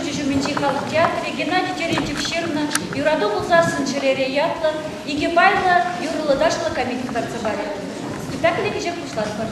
ҫурчӗ ҫумӗнчи халӑх театрӗ Геннадий Терентьев ҫырнӑ «Юрату пулсассӑн чӗрере» ятлӑ икӗ пайлӑ юрӑллӑ-ташлӑ комеди кӑтартса парӗ. Спектакле кӗҫех пуҫлатпӑр.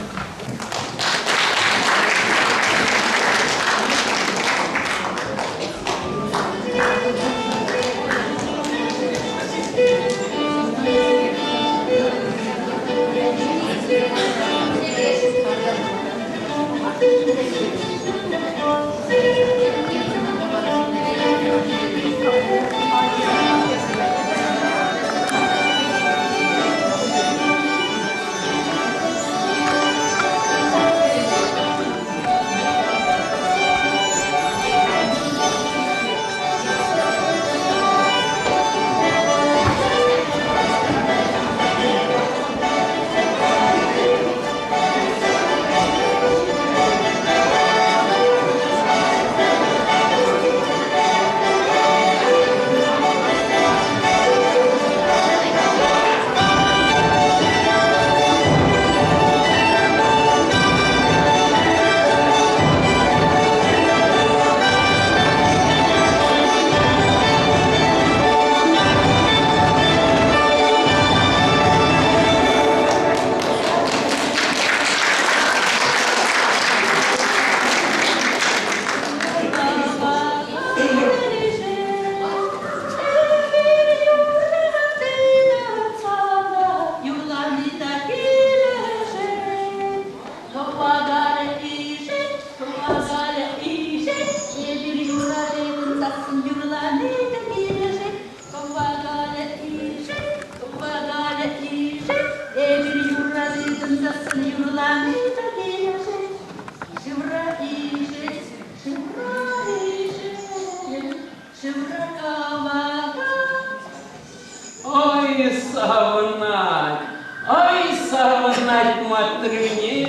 Ой, савӑнать, ой, савӑнать Матрӳне.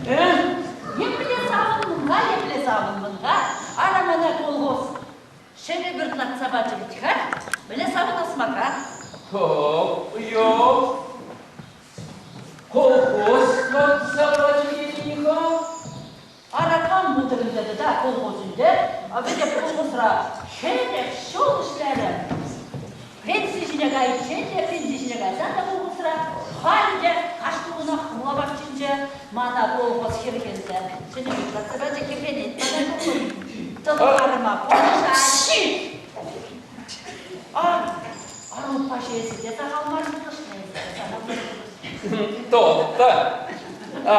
Э? Епле савӑнмӑн-ха, епле савӑнмӑн-ха? Ара мана колхоз ҫӗнӗ пӳрт лартса пачӗ вӗт-ха. Мӗнле савӑнас мар-ха? Хоп, йоп. Колхоз лартса пачӗ тетӗн-ха? Ара кам пултӑр ӗнтӗ тата колхозӗнче? Вӗсем колхозра хӗрӗх ҫул ӗҫлерӗ. Пенси ҫине кайиччен те, пенси ҫине кайсан та колхозра халӗ те кашни кунах хӑмла пахчинче мана колхоз хӗрхенсе ҫӗнӗ пӳрт лартса пачӗ, хӗрхенет мана колхоз. Тӑлӑх арӑма пулӑшать. А, арӑмпа ҫиесси те сахал мар пулӑшнӑ эсӗ, сахал мар пулӑшнӑ. То-то. А,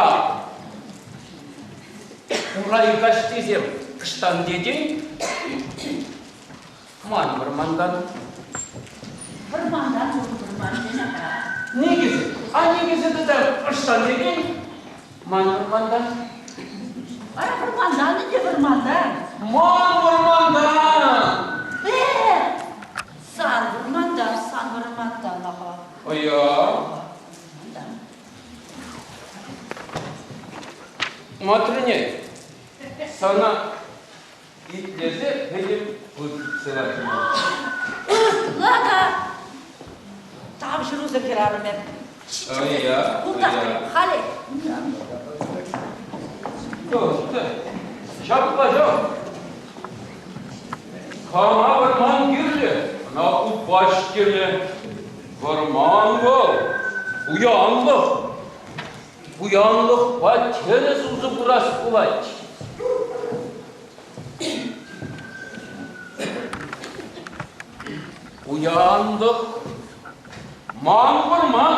Урай каҫтисем ӑҫтан тетӗн? Ман вӑрмантан. Вӑрмантан вӑрман тенӗ-ха. Никӗсӗ, а никӗсӗ тата ӑҫтан тетӗн? Ман вӑрмантан. Ара вӑрмантан ӗнтӗ вӑрмантан. Ман вӑрмантан! Э, сан вӑрмантан, сан вӑрмантан, аха. Ӑя. Матрӳне, сана итлесе пӗтӗм пысӑк Ытла та тавҫӑрусӑр хӗрарӑм эп. Ӑя, Кунтах халӗ. Ҫапла ҫав. Кама вӑрман кирлӗ, ӑна упаҫ кирлӗ. Вӑрман вӑл, пуянлӑх. Пуянлӑхпа тӗрӗс усӑ курас пулать. Пуянлӑх ман вӑрман,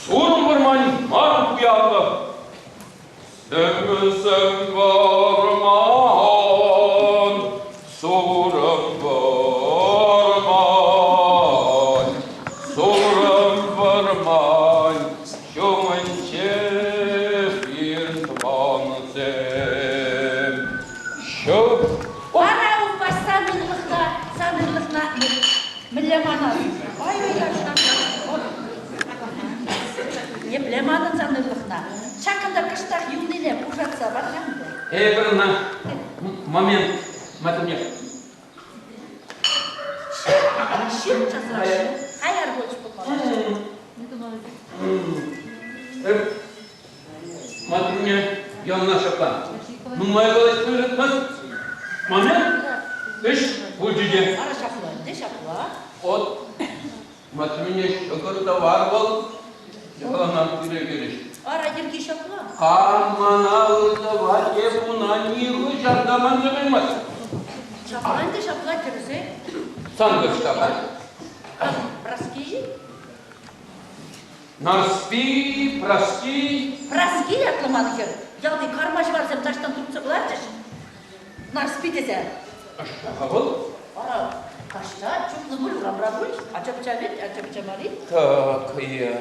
сурӑм вӑрман мар пуянлӑх. Сӗм-сӗм вӑрман, сурӑм вӑрман, сурӑм вӑрман ҫумӗнче пир тӑвансем. Ҫук. Вара упаҫ сан ырлӑхна, сан ырлӑхна мӗнле манас? Ай-ой-ой, Епле манӑн сан ырлӑхна? Ҫакӑнта кӑштах юлнине пушатса пар-ха ӗнтӗ. Эпир ӑна момент матӑмне. Ҫыр часрах. Хаяр пулчӗ пулмалла. Матӑмне явна шӑпа. Нумай калаҫма юратмасть. Момент. Ӗҫ пулчӗ те. Ара ҫапла ӗнтӗ, ҫапла. От Матвине ҫӑкӑр тӑвар вӑл, яланах пире хирӗҫ. Ара йӗрки ҫапла. Кам мана ыртӑвать, эп уна нихӑҫан та манса каймасть. Ҫапла ӗнтӗ, ҫапла тӗрӗсех. Сан кӑштах. Праски? Нарспи, Праски. Праски ятлӑ ман хӗр. Ялти кармаҫварсем таҫтан туртса кӑларчӗҫ. Нарспи тесе. Ӑҫта-ха вӑл? Ара, таҫта чупнӑ пуль, урамра пуль. Ача-пӑча вӗт, ача-пӑча мар-и? Так, я.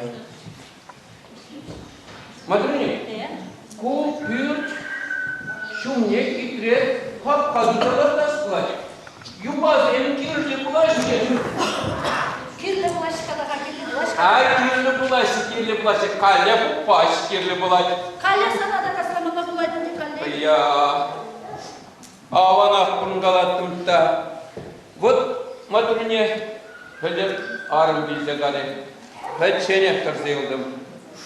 Матрюня, Э? ку пӳрт ҫумне хитре хапха туса лартас пулать. Юпасем кирлӗ пулаҫҫӗ. Кирлӗ пулаҫҫӗ тата кирлӗ пулаҫҫӗ. А кирлӗ пулаҫҫӗ, кирлӗ пулаҫҫӗ. Калле пупаҫ кирлӗ пулать. Калле сана та касламалла пулать ӗнтӗ калле. Я аванах пурӑнкалаттӑм та. Вот Матрюне пӗлтӗр арӑм килсе кайрӗ. Пӗчченех тӑрса юлтӑм.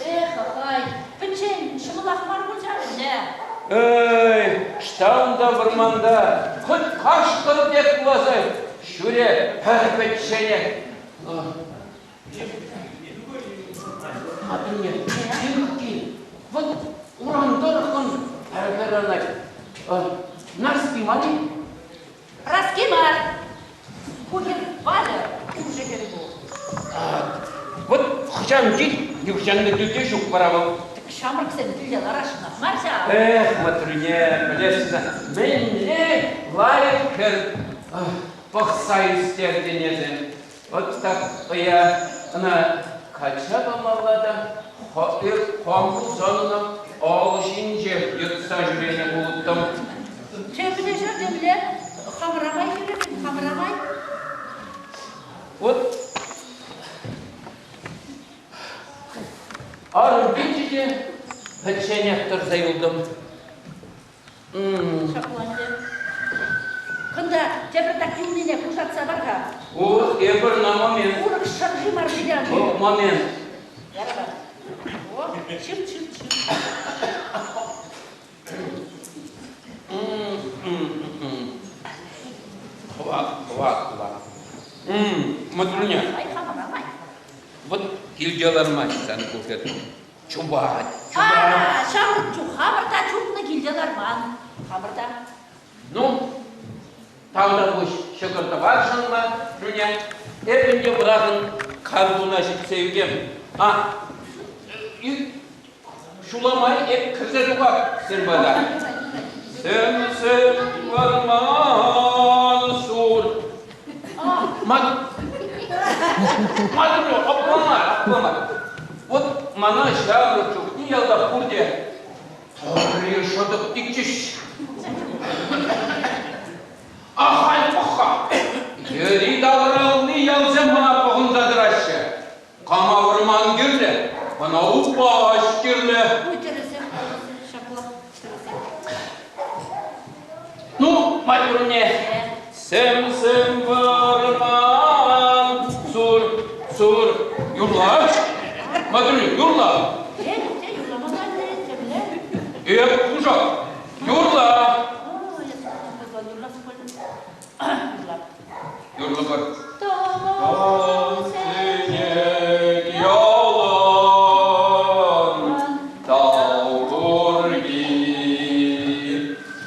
Эх, ай, пӗччен ҫӑмӑлах мар пуль ҫав ӗнтӗ. Эй, ӑҫта унта вӑрманта, хӑть кашкӑр пек пуласа ҫӳре пӗр пӗчченех. Матрине, кил, вӑт урам тӑрӑхӑн пӗр-пӗр ӑнать. Нарспи мар-и? Праски мар. Ку хӗр Валя, кӳршӗ хӗрӗ ку. Вот хӑҫан кил, нихӑҫан та килте ҫук вара вӑл. Ҫамрӑксем килте ларасшӑнах мар ҫав. Эх, Матрюне, пӗлесшӗн, мӗнле лайӑх хӗр пӑхса ӳстертӗн эсӗ. Вот так ӑя ӑна качча памалла та хам пулсан ӑна ал ҫинчех йӑтса ҫӳренӗ пулӑттӑм. Темле ҫав, темле. Хамӑра май хӗрӗм, хамӑра май. Вот арӑм килчӗ те пӗчченех тӑрса юлтӑм. Ҫапла ӗнтӗ. Кунта тепӗр юлнине пушатса пар-ха. Ух, эпир на момент. Урӑх шӑрши мар ҫитӗ. О, момент. Яра О, чир, чир, чир. Хват, хват, хват. Матруня. Ай, хамӑра май. Вот килте лармасть сан ку хӗр. Чупать, чупать. А, ҫамрӑк чух хамӑр та чупнӑ килте ларман. Хамӑр та. Ну, тавтапуҫ ҫӑкӑр тӑваршӑн ма, Дуня. Эп ӗнтӗ вӑрахӑн картуна ҫитсе ӳкем. А, ҫула май эп кӗрсе тухап сӗм пата. Сӗм-сӗм вӑрман сур. Матрю, апла апла мар. Вот мана ҫамрӑк чухне ялта пурте тӑрри шӑтӑк тикчӗҫ. Ахаль пӑх-ха. Йӗри-тавралли ялсем мана пӑхӑнса тӑраҫҫӗ. Кама вӑрман кирлӗ, ӑна упаҫ кирлӗ. Ку тӗрӗсех, ҫапла тӗрӗсех. Ну, мать вырӑнне сӗм-сӗм вӑрман, сур, сур, юрла. Матюрин, юрла. Те, те, юрламалла темле. Эп кушак, юрла. Юрлас Юрла. Юрлӑпӑр. Тӑван Сине ялан тау-турги,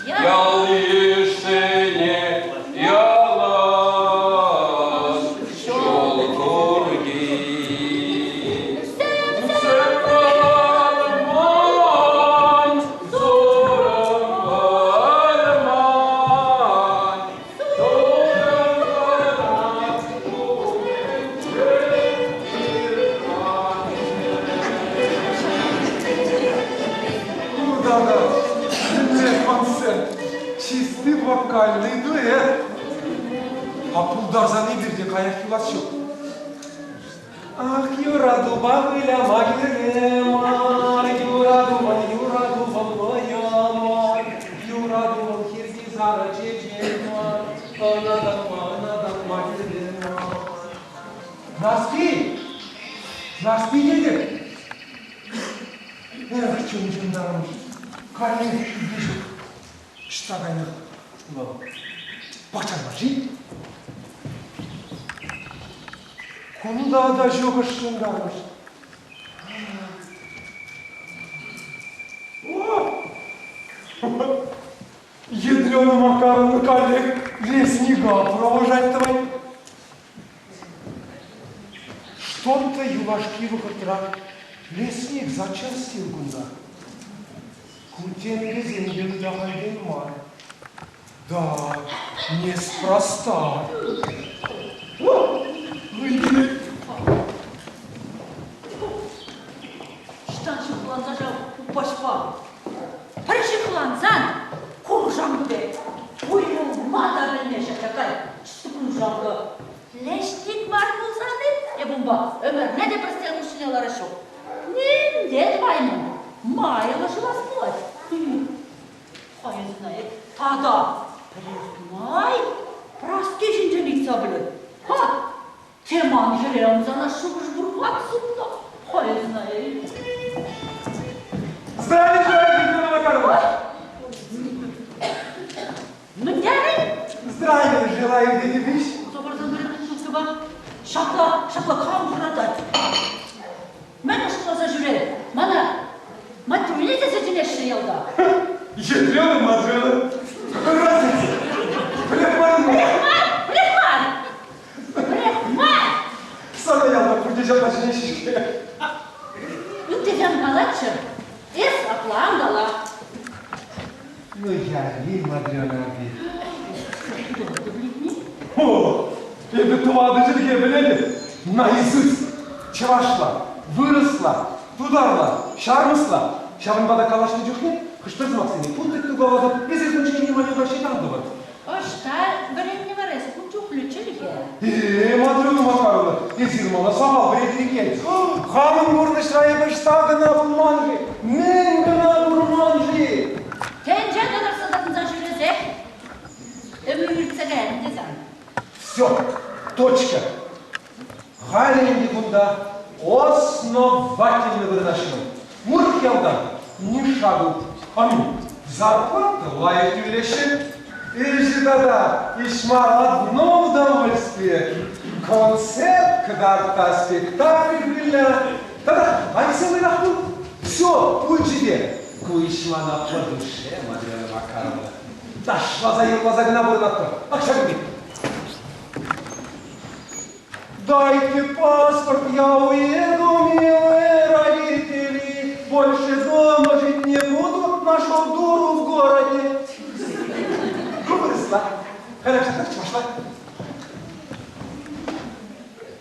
Ял-йышсене ялан ҫул-турги. Сӗм вӑрман, сурӑм вӑрман, Ну да-да, мӗнле концерт, чистый вокальный дуэт. А пултарсан эпир те каях юлас ҫук. Ах, юратупа выляма кирлӗ мар, юратупа, юратупа вӑя мар, юратупа хирти сарӑ чечек мар, ӑна татма, ӑна татма кирлӗ мар. Нарспи! Нарспи тетӗп! Эх, чун-чунтан, каллех ҫӳлте ҫук. Ӑҫта кайнӑ вӑл? Пахча-ши? Кунта та ҫук ӑшшӑнтармӑш. Ядрёна Макаровна каллех лесника провожать тӑвать. Что-то юлашки вӑхӑтра лесник зачастил кунта. Ку темлесен те ытахальтен мар. Да, неспроста. Выйди. Ӑҫтан ҫыхланса ҫав упаҫпа? Пӗр ҫыхлансан куршанкӑ пек уйрӑлма та пӗлмеҫҫӗ такай куршанкӑ. Леҫник мар пулсан-и эп унпа ӗмӗрне те пӗр сцена хушшине ларас ҫук. Ним те тӑваймӑн, майлӑ шӑлас пулать. Хӑй знает. Тата пӗлес май Праски ҫинчен ыйтса пӗлет. Ха! Те ман хӗре ӑмсана шухӑш пур суннӑ. Хӑй знает. Здравия желаю, Людмила Макаровна! Мӗн терӗн? Здравия желаю, дядя Виш. Ҫапла, ҫапла кам хӑратать? Мӗн ӑшкаласа ҫӳрет? Мана Матюне тесе чӗнеҫҫӗ ялта. Ядрёна Матрёна. Здравствуйте. Пӗлех мар. Пӗлех мар, пӗлех мар. Пӗлех мар. Сана ялта пурте ҫапла чӗнеҫҫӗ-ҫке. Ыттисем калаччӑр. Эс апла ан кала. Ну, яри, Матрёна апи. О, эпӗ тӑватӑ чӗлхе пӗлетӗп. Наизусть. Чӑвашла, вырӑсла, тутарла, ҫармӑсла. Ҫавӑнпа та калаҫнӑ чухне хӑш-пӗр сӑмахсене путать тукалатӑп, эсир кун ҫине внимание обращать ан тӑвӑр. Ӑҫта вӗреннӗ вара эс кун чухлӗ чӗлхе? Э, Матрена Макаровна, эсир мана сахал вӗрентекен. Хамӑн пурнӑҫра эпӗ ӑҫта кӑна пулман-ши? Мӗн кӑна курман-ши? Тӗнче тӑрӑх сӑтӑнса ҫӳресех ӗмӗр иртсе кайрӗ те сан. Все, точка. Халӗ ӗнтӗ кунта основательно вырнаҫнӑ. Урӑх ялта ни шагу. Аминь. Зарплата лайӑх тӳлеҫҫӗ. Ӗҫӗ тата ӗҫ мар одно удовольствие. Концерт кӑтартта спектакль выля. Тата веселыйрах пул. Все, пулчӗ те. Ку ӗҫ мана по душе, Матрена Макаровна. Ташласа юрласа кӑна пурӑнатпӑр. Ак ҫакӑн пек. Дайте паспорт, я уеду, милые родители. Больше дома жить не буду, нашел дуру в городе. Выросла. Хорошо, пошла.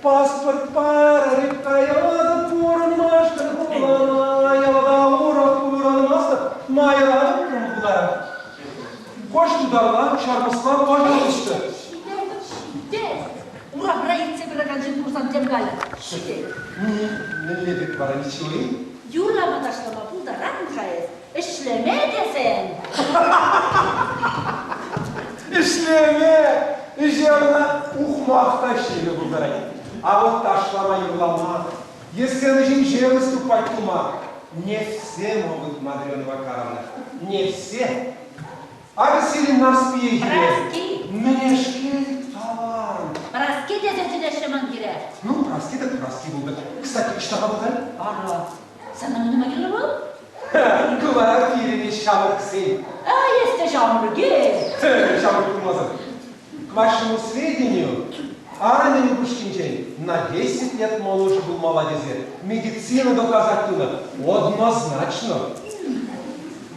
Паспорт пара, рыбка, ялада, пурӑнмашкӑн хулана, ялада урӑх пурӑнмастӑп, майран хулара. Кош тутарла, ҫармӑсла, пожалуйста. Ҫитет, ҫитет. Урамра иртсе пыракан ҫын курсан тем калӗ. Ҫитет. Мӗнле пек вара ничего-и? Юрлама ташлама пултаратӑн-ха эс. Ӗҫлеме тесен. Ӗҫлеме! Ӗҫе ӑна ухмах та ӗҫлеме пултарать. А вот ташлама юрлама, е сцена ҫинче выступать тума не все могут, Матрена Макаровна, не все. Акӑ сирӗн Нарспие Праски. Мӗнешкел талант. Праски тесе чӗнеҫҫӗ ман киле. Ну, Праски так Праски пултӑр. Кстати, ӑҫта-ха вӑл Ара, сана мӗн кирлӗ вӑл? Кӑвара пирӗн ҫамрӑксен. А, эс те ҫамрӑк-и? Ҫамрӑк пулмасан. К вашему сведению, арӑмӗн упӑшкинчен на 10 лет моложе пулмалла тесе медицина доказать тунӑ. Однозначно.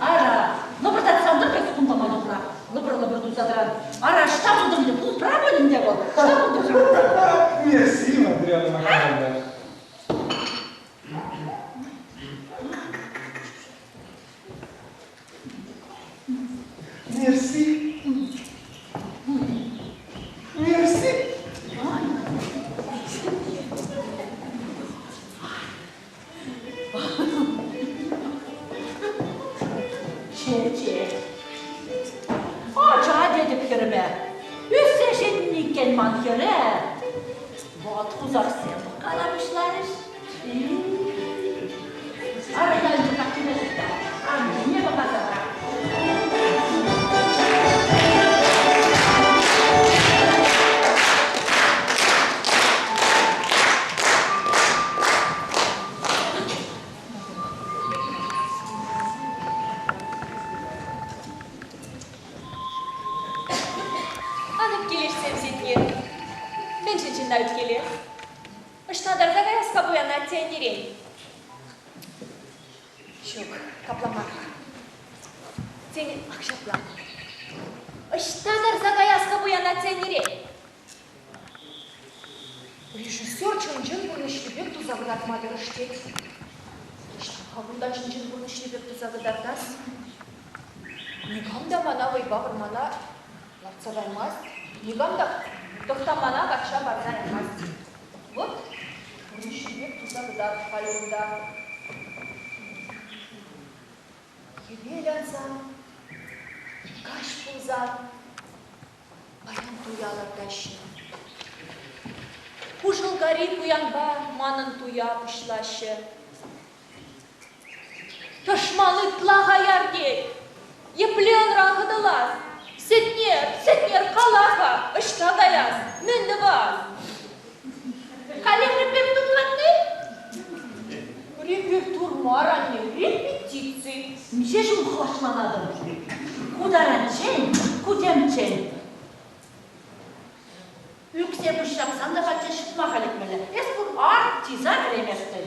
Ара, лӑпӑртатсан та пек кунтама тухра. Лӑпӑр-лӑпӑр туса тӑран. Ара, ӑҫта пултӑм те, пултра пуль ӗнтӗ вӑл. Ӑҫта пултӑм? Мерси, Андриана Михайловна. Мерси. Мерси. Чечек. Ача тетӗп хӗрӗме. Ӳссе ҫитнӗ иккен ман хӗре. Вӑт хусахсем пӑхкала пуҫларӗҫ. Ара ялӗнче каччине та аннене пӑхасарах. сӑмахсем ситнӗ. Мӗншӗн ҫынна ӳпкелес? Ӑҫта тарса каяс-ха пуян атте-аннерен? Ҫук, капла мар. Тен, ак ҫапла. Ӑҫта тарса каяс-ха пуян атте-аннерен? Режиссер чӑн-чӑн пурнӑҫри пек туса кӑтартма тӑрӑш тет. Ӑҫта-ха кунта чӑн-чӑн пурнӑҫри пек туса кӑтартас? Никам та мана вӑйпа вӑрмана лартса каймасть, никам та тӑхтамана качча парса ямасть. Вӑт, пурнӑҫри пек туса кӑтарт халӗ унта. Хӗвел ансан, каҫ пулсан Паян туя лартаҫҫӗ. Хушӑлкари пуянпа манӑн туя пуҫлаҫҫӗ. Тӑшман ытла хаяр тет. Епле ӑнран хӑтӑлас? Сетнер, Сетнер, кала-ха, ӑҫта каяс, мӗн тӑвас? Халех репертурланни? Репертур мар, анне, репетици. Миҫе ҫул хӑлаҫланатӑн? Ку таранччен, ку темччен. Ӳксе пуҫ ҫапсан та патша ҫӑтмаха лекмелле. Эс пур артиста кӗрейместӗн.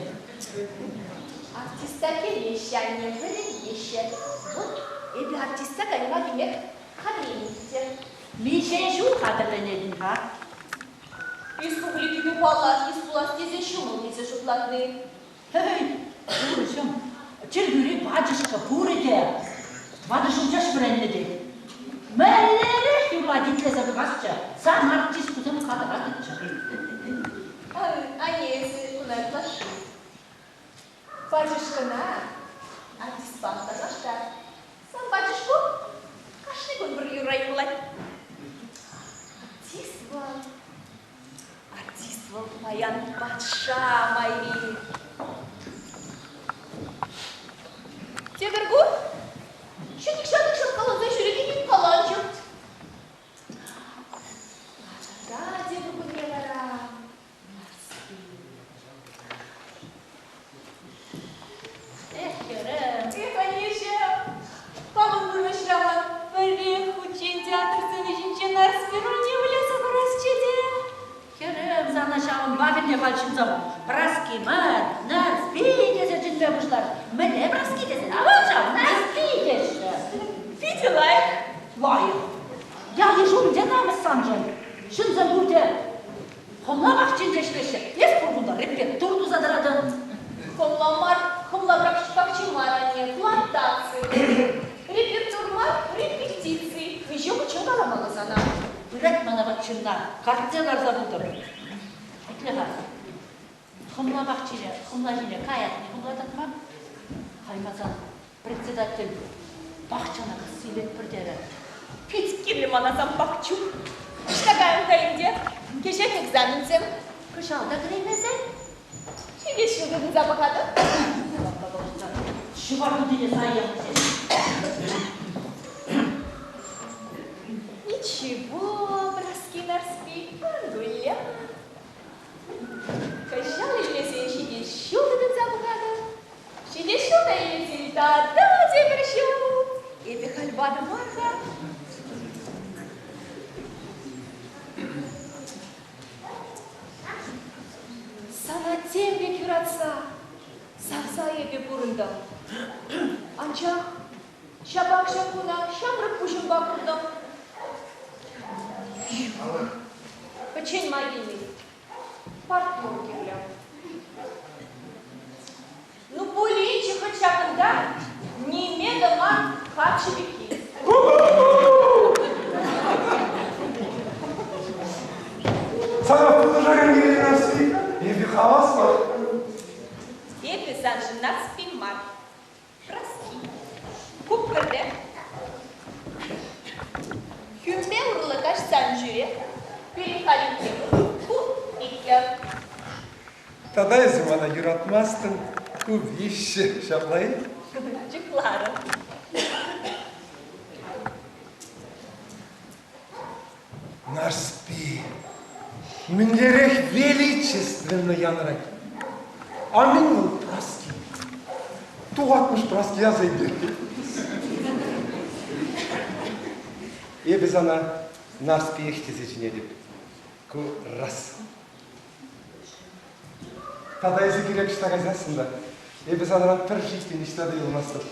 Артиста кӗреҫҫӗ, анне, вӗрентеҫҫӗ. Вот эпӗ артиста кайма кӗмех хатӗрленетӗп. Миҫе ҫул хатӗрленетӗн-ха? Республикипе паллӑ артист пулас тесе ҫӑмӑл тесе шутлатни. Эй, турӑҫӑм, чиркӳри пачӑшкӑ пурӗ те тӑватӑ ҫул ҫеҫ вӗреннӗ тет. Мӗнлерех юрлать итлесе пӑхасчӗ, сан артисткусем катӑратӑччӗ. Анне, эсӗ куна ытлашши. Пачӑшкӑна артистпа танлаштар. Сан пачӑшку кашни кун пӗр юрра юрлать. Артист вӑл, артист вӑл паян патша майри. Тепӗр кун ҫӗтӗк-ҫатӑк ҫапкаланса ҫӳрекен каланчӑк. Тата тепӗр кунне вара Эх, хӗрӗм. Эх, аннеҫӗм, хамӑн пурнӑҫра ман пӗррех хутчен театр сцени ҫинче Нарспи рольне выляса курасчӗ те. Хӗрӗм, сана ҫавӑнпах ӗнтӗ халь ҫынсем Праски мар, Нарспи тесе чӗнме пуҫларӗҫ. Мӗнле Праски тесен, аван ҫав, Нарспи теҫҫӗ. Питӗ лайӑх. Лайӑх. Ял-йыш умӗнче намӑс саншӑн. Ҫынсем пурте Хӑмла пахчинче ӗҫлеҫҫӗ. Эс пур кунта репетур туса тӑратӑн. Хӑмла мар, хӑмла пахчи мар, анне, плантаци. Репертур мар, репетици. Миҫе хутчен каламалла сана? Пырать мана ват ҫынна, картне ларса пултӑр. Итле-ха, хӑмла пахчине, хӑмла ҫине каятни хӑмла татма? Каймасан Председатель пахчана касса илетпӗр терӗ. Пит кирлӗ мана сан пахчу. Ӑҫта кайӑм-ха ӗнтӗ? Кӗҫех экзаменсем. Кӑҫал та кӗреймесен? Ҫитес ҫул тытӑнса пӑхатӑп. Ҫӑвар тутине сая Ничего, Праски Нарспи, ан кулля. Кӑҫал илмесен ҫитес ҫул тытӑнса пӑхатӑп. Ҫитес ҫул та илсен тата тепӗр ҫул. Эпӗ халь ватӑ мар-ха. Сана тем пек юратса, савса эпӗ пурӑнтӑм. Анчах ҫапах ҫак куна ҫамрӑк пуҫӑмпа куртӑм. Пӗччен мар килмест. Партнер кирлӗ. Ну, пулинччӗ хӑть ҫакӑнта ниме тӑман каччӑ пекки. Сана пулӑшакан килет Нарспи. Эпӗ хаваслӑ. Эпӗ саншӑн Нарспи мар. Праски. Куккӑрте. Хӳме урлӑ каҫсан ҫӳре. Пирӗн халь иккӗ. Ку иккӗ. Тата эсӗ мана юратмастӑн. Ку виҫҫӗ, ҫапла-и? Чухларӑм. Нарспи, мӗнлерех величественно янӑрать. А мӗн вӑл Праски? Тухатмӑш Праски аса илтерет. Эпӗ сана. Нарспиех тесе чӗнетӗп. Ку раз. Тата эсӗ кирек ӑҫта кайсассӑн та эпӗ санран пӗр шит те ниҫта та юлмастӑп.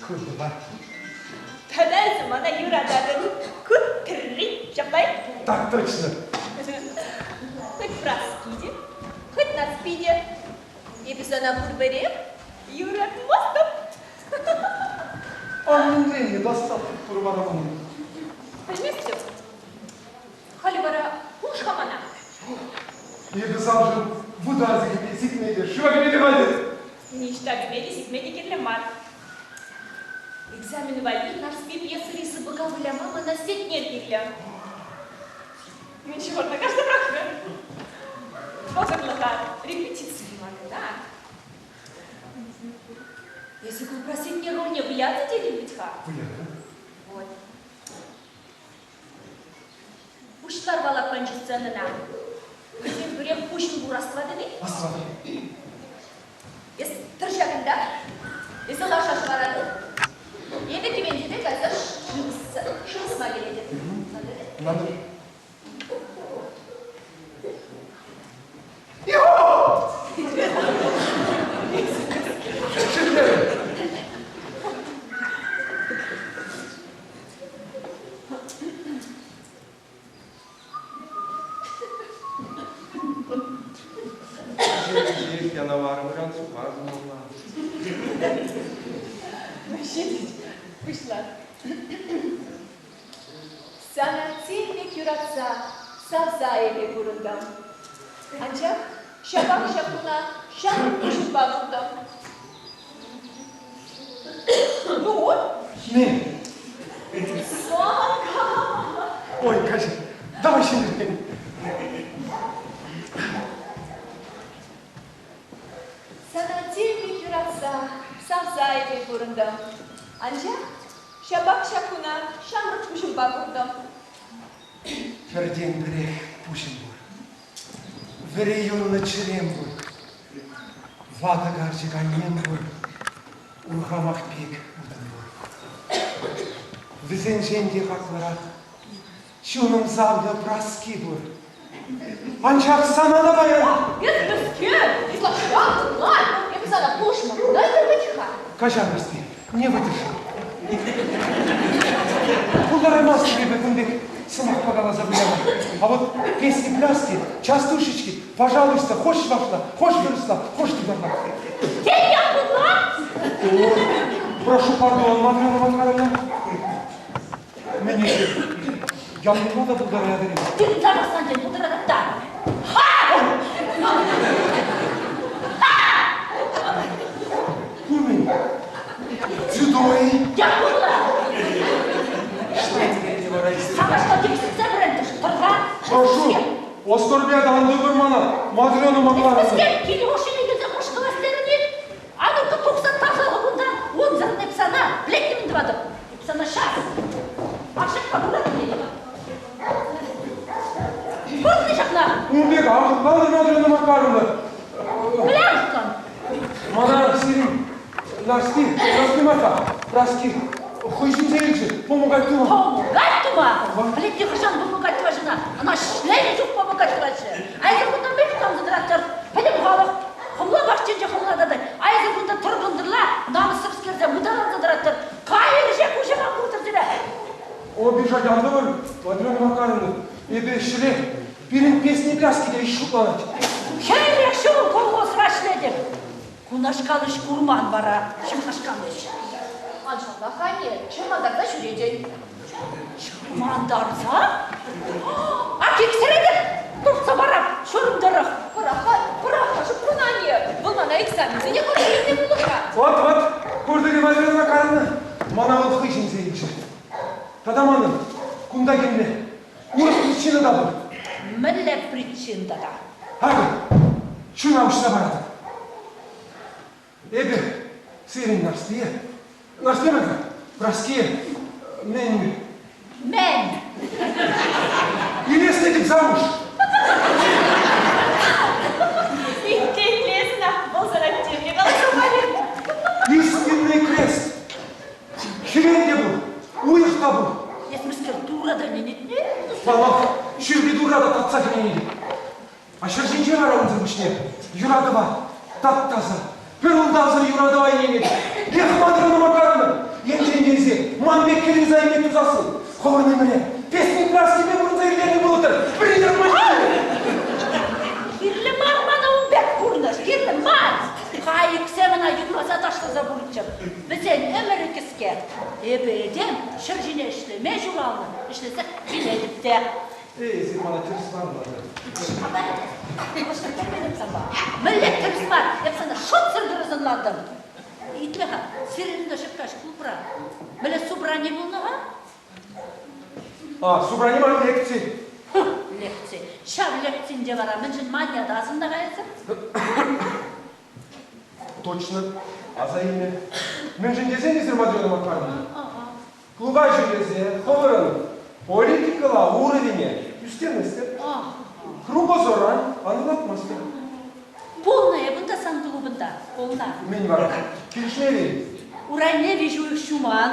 Ку два. Тата эсӗ мана юрататӑн. Ку три. Ҫапла-и? Так точно. Хоть Праски те, хоть Нарспи те. Эпӗ сана пурпӗрех юратмастӑп. Анне, достаток пур мана унӑн. Пӗлместӗп. Халӗ вара пулӑш-ха мана. Эпӗ саншӑн вута сикме те, шыва кӗме те хатӗр. Ниҫта кӗме те, сикме те кирлӗ мар. Экзамен валли Нарспи пьесӑри сыпӑка выляма мана сетнер кирлӗ. Мӗн ҫывӑрнӑ кашни пӑрахрӗ. Вӑхӑтлӑха репетици тума кӑна. Эсӗ клубра сетнер рольне вылятӑн тетӗн вӗт-ха? Вылятӑм. Вот. Пуҫлар валакканчӗ сценӑна. Вӗсем пӗрех пуҫӑн курас тӑватӑн-и? Астӑватӑп. Эс тӑр ҫакӑнта. Эсӗ лаша шӑваратӑн. Эпӗ кӗвентепе кайса шыв ӑсма килетӗп. Надо. Янаварӑмран суха тумалла. Ҫитет, пуҫла. Сана тем пек юратса, савса эпӗ пурӑнтӑм. Анчах ҫапах ҫак куна ҫамрӑк пуҫӑмпа куртӑм. Ну? Не. Санька! Ой, Катя, давай ҫӗнӗрен. Сана тем пек юратса, савса эпӗ пурӑнтӑм. Анчах ҫапах ҫак куна ҫамрӑк пуҫӑмпа куртӑм. Пӗртен-пӗрех пуҫӑм пур. Вӗри юнлӑ чӗрем пур. Ватӑ карчӑк аннем пур, урхамах пек утӑм пур. Вӗсенчен те хаклӑрах чунӑм савнӑ Праски пур. Анчах сана та паян... Эс мӗскер? Ытлашшах мар. Эпӗ сана пулӑшма пултартӑм вӗт-ха. Каҫар, Праски, не выдержал. Пултараймастӑп эпӗ кун пек сӑмахпа каласа выляма. А вот песни-пляски, частушечки, пожалуйста, хошь чӑвашла, хошь вырӑсла, хошь тутарла. Тен, я пулла? О, прошу пардон, Матрена Макаровна. Мӗн Ямлама та пултаратӑр-и? Тытса пӑхсан тен пултаратӑп та. Ку мӗн? Дзюдо-и? Якула! Что тебе вара Савашка типсетсе вӗрентӗш, тӑрха. Прошу, оскорбят ан мана, Матрена Макаровна. Мӗскер кил хушшине килсе хушкалас терӗн-и? А ну-ка тухса тасалӑх унтан, унсӑрӑн эп сана, пӗлетне мӗн тӑватӑп? Эп сана ҫак. Ашшӗпа куратӑн тетӗп. Куртӑн ҫакна? Ун пек ахӑлтман Матрена Макаровна. Пляшкӑн. Мана сирӗн Нарспи, Нарспи мар-ха, Праски хӑй ҫинче илчӗ, помогать тума. Помогать тума? Пӗлетне хӑҫан помогать тӑваҫҫӗ Ӑна ӗҫленӗ чух помогать тӑваҫҫӗ. А эсӗ кунта мӗн шутланса тӑраттӑр? Пӗтӗм халӑх хӑмла пахчинче хӑмла татать. А эсӗ кунта тӑр-кӑнтӑрла намӑссӑрскерсем муталанса тӑраттӑр. Кайӑр ӗҫе куҫӑма куртӑр сире. Обижать ан тӑвӑр, Матрена Макаровна. Эпӗ ӗҫре пирӗн песни-пляски те ӗҫ шутланать. Хӗллех ҫул колхозра ӗҫлетӗп. Кунашкал ӗҫ курман вара, ҫакнашкал ӗҫ. Ан шарла-ха, анне, чӑрмантарса ҫӳретӗн. Чӑрмантарса? А киксӗретӗп, туртса парап ҫурӑм тӑрӑх. Пӑрах-ха, пӑрах-ха шӑпкуна, анне. Вӑл мана экзаменсене хатӗрлеме пулӑшать. Вот, вот, куртӑр-и, Матрена Макаровна? Мана вӑл хӑй чӗнсе илчӗ. Тата манӑн кунта килме урӑх причина та пур. Мӗнле причин тата? Акӑ, чуна уҫса паратӑп. Эпӗ сирӗн Нарспие, Нарспи мар-ха, Праские, мӗн... Мӗн? Илес тетӗп замуж. Итлесӗн, вӑл сана темле каласа парӗ. Истинный крест. Хӗвел те пур, уйӑх та пур. Эс мӗскер турӑ та. ӗненетне? Паллах, ҫӳлти Турра та татса ӗненетӗп. А ҫӗр ҫинче вара унсӑр пуҫне юратӑва тап-таса, пӗр ултавсӑр юратӑва ӗненетӗп. Эх, Матрена Макаровна, енчен те ман пек кӗрӳ зайне тусассӑн, хӑвӑн ӗмӗре песни краскипе пурӑнса ирттернӗ пулӑттӑр, пӗри Кирлӗ мар мана ун пек пурнӑҫ, кирлӗ мар! Кайӑксем ӑна юрласа ташласа пурӑнччӑр. Вӗсен ӗмӗрӗ кӗске. Эпӗ этем ҫӗр ҫине ӗҫлеме ҫуралнӑ, ӗҫлесех вилетӗп те. Эй, эсир мана тӗрӗс мар ӑнлантӑр. Мӗнле тӗрӗс мар? Эп сана шутсӑр тӗрӗс ӑнлантӑм. Итле-ха, сирӗн унта ҫӑккаҫ клубра мӗнле собрани пулнӑ-ха? А, собрани мар, лекци. Лекци. Ҫав лекцинче вара мӗншӗн ман ята асӑннӑ-ха эсӗ? Точно, аса илнӗ. Мӗншӗн тесен эсир Матрена Макаровна, клуба ҫӳресе хӑвӑрӑн политикӑла уровене ӳстерместӗр. Кругозора анлатмастӑр. Пулнӑ эп унта сан клубӑнта, пулнӑ. Мӗн вара? Килӗшмерӗ-и? Урайне виҫ уйӑх ҫуман.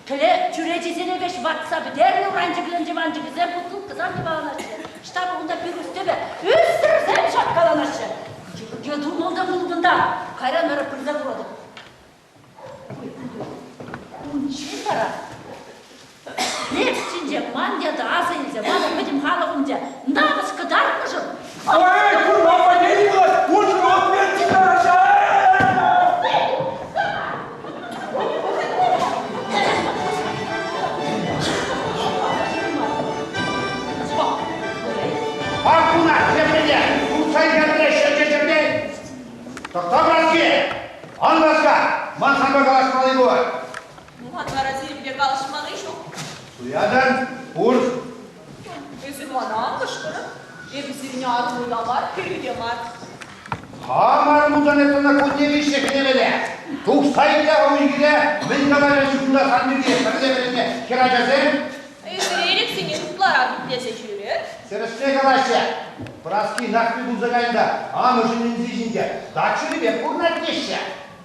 Кӗле чӳречисене веҫ ватса пӗтернӗ уранчӑкленчӗ-ванчӑкӗсем бутылкӑсем йӑваланаҫҫӗ. Штаб унта пирус тӗпӗ ӳсӗрсем ҫапкаланаҫҫӗ. Йӑтӑнмалта клубӑнта. Кайран вара пырса куратӑп. Унччен вара лекцинче ман ята аса илсе манӑн пӗтӗм халӑх умӗнче намӑс кӑтартнӑшӑн Эй, курма пӗлеймӗ, уншӑн ответ Пакуна теприне туртса илтерме ҫӗрте-ҫӗртен. Тӑхта, братки! Ан васка! Ман санпа калаҫмалли пур. Ман вара сирӗнпе калаҫмалли ҫук. Суятӑн, пур. Эсир мана ан кӑшкӑрӑр. Эпӗ сирӗн арӑму та мар, кӗрӳ те мар. Хам арӑмутан эп сана кунне виҫҫӗ кӗнемелле. Тухса иле-ха уй-хире, мӗн калаҫаҫҫӗ кунта сан пирки пӗрле вӗреннӗ хӗрачасем? Эсир элӗксене ытларах итлесе ҫӳрӗр. Тӗрӗсне калаҫҫӗ. Праски Нарспи пулса кайнӑ та амӑшӗн ӗнси ҫинче дачӑри пек пурӑнать теҫҫӗ.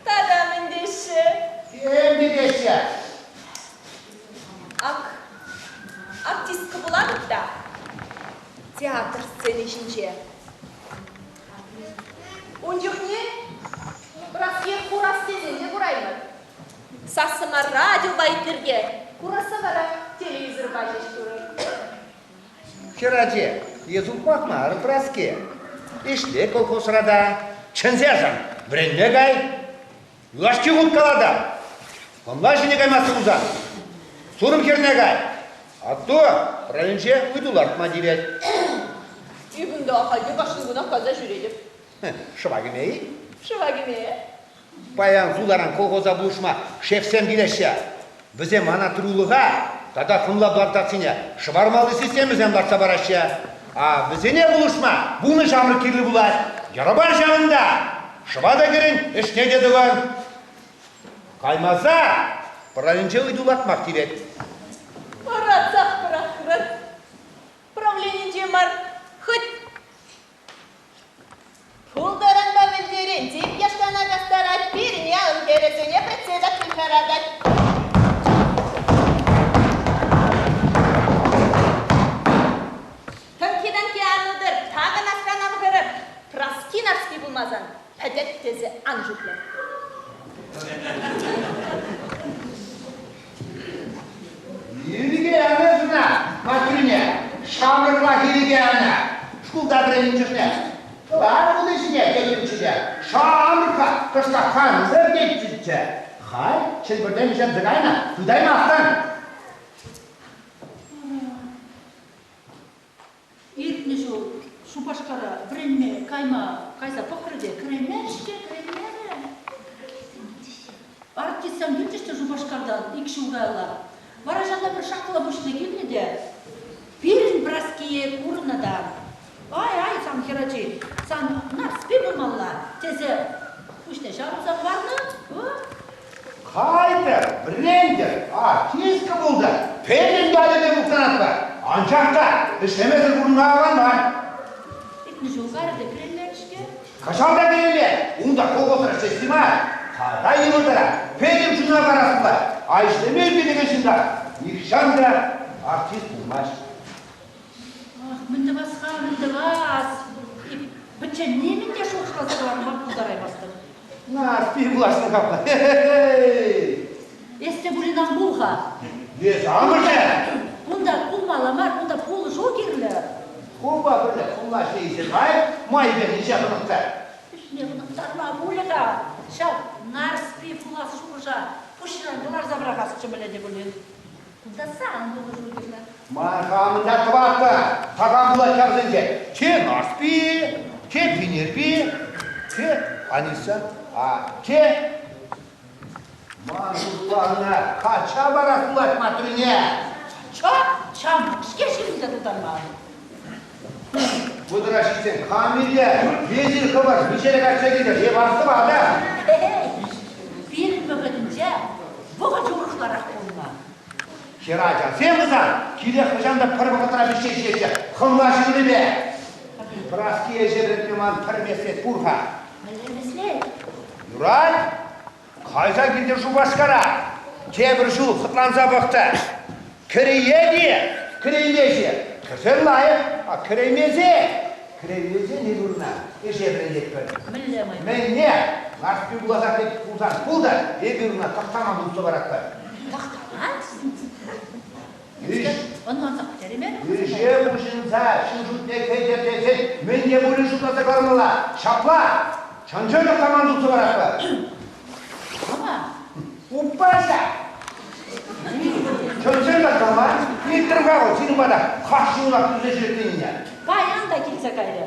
Тата мӗн теҫҫӗ? Тем те теҫҫӗ. Ак, артистка пулатӑп та театр сцени ҫинче. Ун чухне Праские курас тесен те кураймӑн. Сассӑма радиопа итлӗр курасса вара телевизорпа ҫеҫ курӑр. Хӗрачи, эс ухмах мар, Праски. Ӗҫле колхозра та. Чӗнсешӗн вӗренме кай. Юлашки хут калатӑп. Хӑмла ҫине каймастӑн пулсан, сурӑм хӗрне кай. Атту районче ыйту лартма тивет. Ӳкӗнтӗ ахальте кашни кунах кайса ҫӳретӗп. Шӑва кӗме-и? Шӑва кӗме. Паян хуларан колхоза пулӑшма шефсем килеҫҫӗ. Вӗсем мана трулӑха тата хӑмла плантацине шӑвармалли системӑсем лартса параҫҫӗ. А вӗсене пулӑшма вунӑ ҫамрӑк кирлӗ пулать. Йӑрӑпа ҫавӑнта. Шӑва та кӗрӗн, ӗҫне те тӑвӑн. Каймаса правинче ыйту лартмах тивет. Пӑратсах пӑрахрӑр. Правленинче мар, хӑть Пултӑранпа вӗлтӗрен тип яшкана кастарать, пирӗн ялӑн хӗрӗсене председатель хӑратать. Тӑнкки-тӑнкки ан утӑр, такӑнасран ан хӑрӑр. Праски-нарспи пулмасан пӗтет тесе ан шутлӑр. Ирӗке янӑ сана, Матрӳне, ҫамрӑклах ирӗке янӑ. Шкулта вӗреннӗ чухне тӑван вутӑ ҫине тетӗнччӗ те, ҫамрӑк-ха, кӑштах кансӗр тетчӗччӗ. Халь чӗлпӗртен вӗҫерсе кайнӑ, тытаймастӑн. Иртнӗ ҫул Шупашкара вӗренме кайма кайса пӑхрӗ те кӗреймерӗ-ҫке, кӗреймерӗ. Артистсем килчӗҫ те Шупашкартан ик ҫул каялла. Вара ҫавна пӗр шакла пуҫне килнӗ те пирӗн Праские курнӑ та ай-ай, сан хӗрачи, сан Нарспи пулмалла, тесе пуҫне ҫавӑрса хӑварнӑ. Кайтӑр, вӗрентӗр, артистка пултӑр, пӗтӗм ялӗпе мухтанатпӑр. Анчах та ӗҫлемесӗр пурӑнма аван мар. Иртнӗ ҫул карӗ те кӗреймерӗ-ҫке. Кӑҫал та кӗреймер, унта колхозра ӗҫлесси мар. Тата йывӑртарах, пӗтӗм чуна парас пулать. А ӗҫлеме ӳркенекен ҫынна нихҫан та. артист пулмасть. Ах, мӗн тӑвас-ха, мӗн тӑвас? Пӗччен нимӗн те шухӑшласа кӑларма пултараймастӑп. Нарспи пуласшӑн капла. Хе-хе-хей! Эс те пулин ан пул-ха. Эс амӑшӗ! Кунта кулмалла мар, кунта пулӑшу кирлӗ. Хупа пӗрле хулла ҫийсе кай, майӗпен ӗҫе хӑнӑхтар. Ӗҫне хӑнӑхтарма пулӗ-ха. Ҫав Нарспи пулас шухӑша пуҫран кӑларса пӑрахасчӗ мӗнле те пулин. Кунта сан пулӑшу кирлӗ. Ман хамӑн та тӑватта такам пулать ҫавсенче. Те Нарспи, те Пинерпи, те Аниса, а те Ман шутпа ӑна качча парас пулать Матрӳне. Ча, ҫамрӑк-ҫке ҫырӑнса тутарман. Вӑтӑра ҫитсен кам илӗ? Эсир хӑвӑр миҫере качча килтӗр? Эп астӑватӑп. Пирӗн вӑхӑтӗнче вӑхӑчӗ урӑхларах пулнӑ. Хӗрачасем вӗсем киле хӑҫан та пӗр вӑхӑтра пиҫсе ҫиеҫҫӗ, хӑмла ҫырнипе. Праски ӗҫе вӗрентме ман пӗр меслет пур-ха. Мӗнле меслет? Юрать. Кайса килтӗм Шупашкара. Тепӗр ҫул хӑтланса пӑхтӑ. Кӗрейет-и? Кӗреймеҫ-и? Кӗрсен лайӑх, а кӗреймесе? Кӗреймесе не вырӑна ӗҫе вӗрентетпӗр. Мӗнле май? Мӗнле? Нарспи пуласа пулсан пул та, эпир ӑна тӑхтама тупса паратпӑр. Тӑхтама? Ӑнлансах пӗтереймерӗм. Ӗҫе пуҫӑнса ҫын шутне кӗтӗр тесен мӗн те пулин шутласа кӑлармалла. Ҫапла, чӑн-чӑн тӑхтаман тупса паратпӑр. Ама. Упаҫа! Чӑн-чӑн тӑхтаман, илтрӗм-ха вӑл сирӗн пата хаш ҫулах туса ҫӳретнине. Паян та килсе кайрӗ.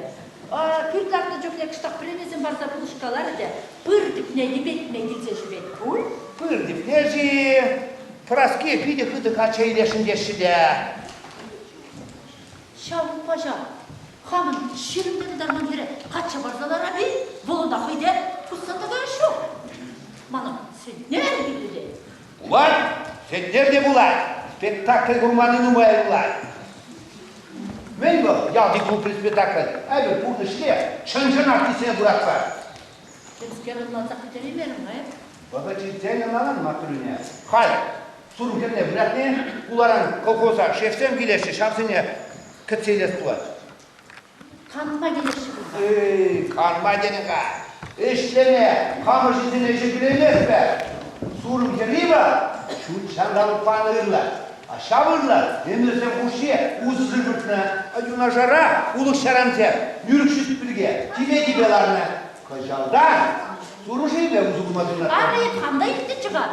Пӳрт лартнӑ чухне кӑштах пӗренесем парса пулӑшкаларӗ те пыр тӗпне йӗпетме килсе ҫӳрет пуль. Пыр тӗпне-ши? Праски питӗ хытӑ качча илесшӗн теҫҫӗ те. Ҫав упаҫа хамӑн ҫирӗмпе тытарман хӗре качча парса ларап-и? Вӑл ӑна хӑй те пусса тӑкас ҫук. Манӑн сӗтнер кирлӗ те. Пулать, сӗтнер те пулать. Спектакль курманни нумай пулать. Мӗн вӑл ялти клубри спектакль? Эпӗ пурнӑҫне чӑн-чӑн артистсене куратпӑр. Темскер ӑнлансах пӗтереймерӗм-ха эп. Вӑхӑт ҫитсен ӑнланан Матрӳне. Халь сурӑм хӗрне вылятни хуларан колхоза шефсем килеҫҫӗ, ҫавсене кӗтсе илес пулать. Канма килеҫҫӗ пулсан. Эй, канма тенӗ-ха. Ӗҫлеме хамӑр ҫынсене ӗҫе кӳлейместпӗр. Сурӑм хӗрри вӑл ҫут ҫанталӑк панӑ ырлӑх. А ҫав ырлӑх ӗмӗрсем хушши усӑсӑр выртнӑ. Юнашарах улӑх-ҫарансем нӳрӗк ҫӳс пӳлке типе-типе ларнӑ. Кӑҫалтан турӑшӗпе усӑ курма тытӑнатпӑр. Ара, эп хам та илтнӗччӗ-ха.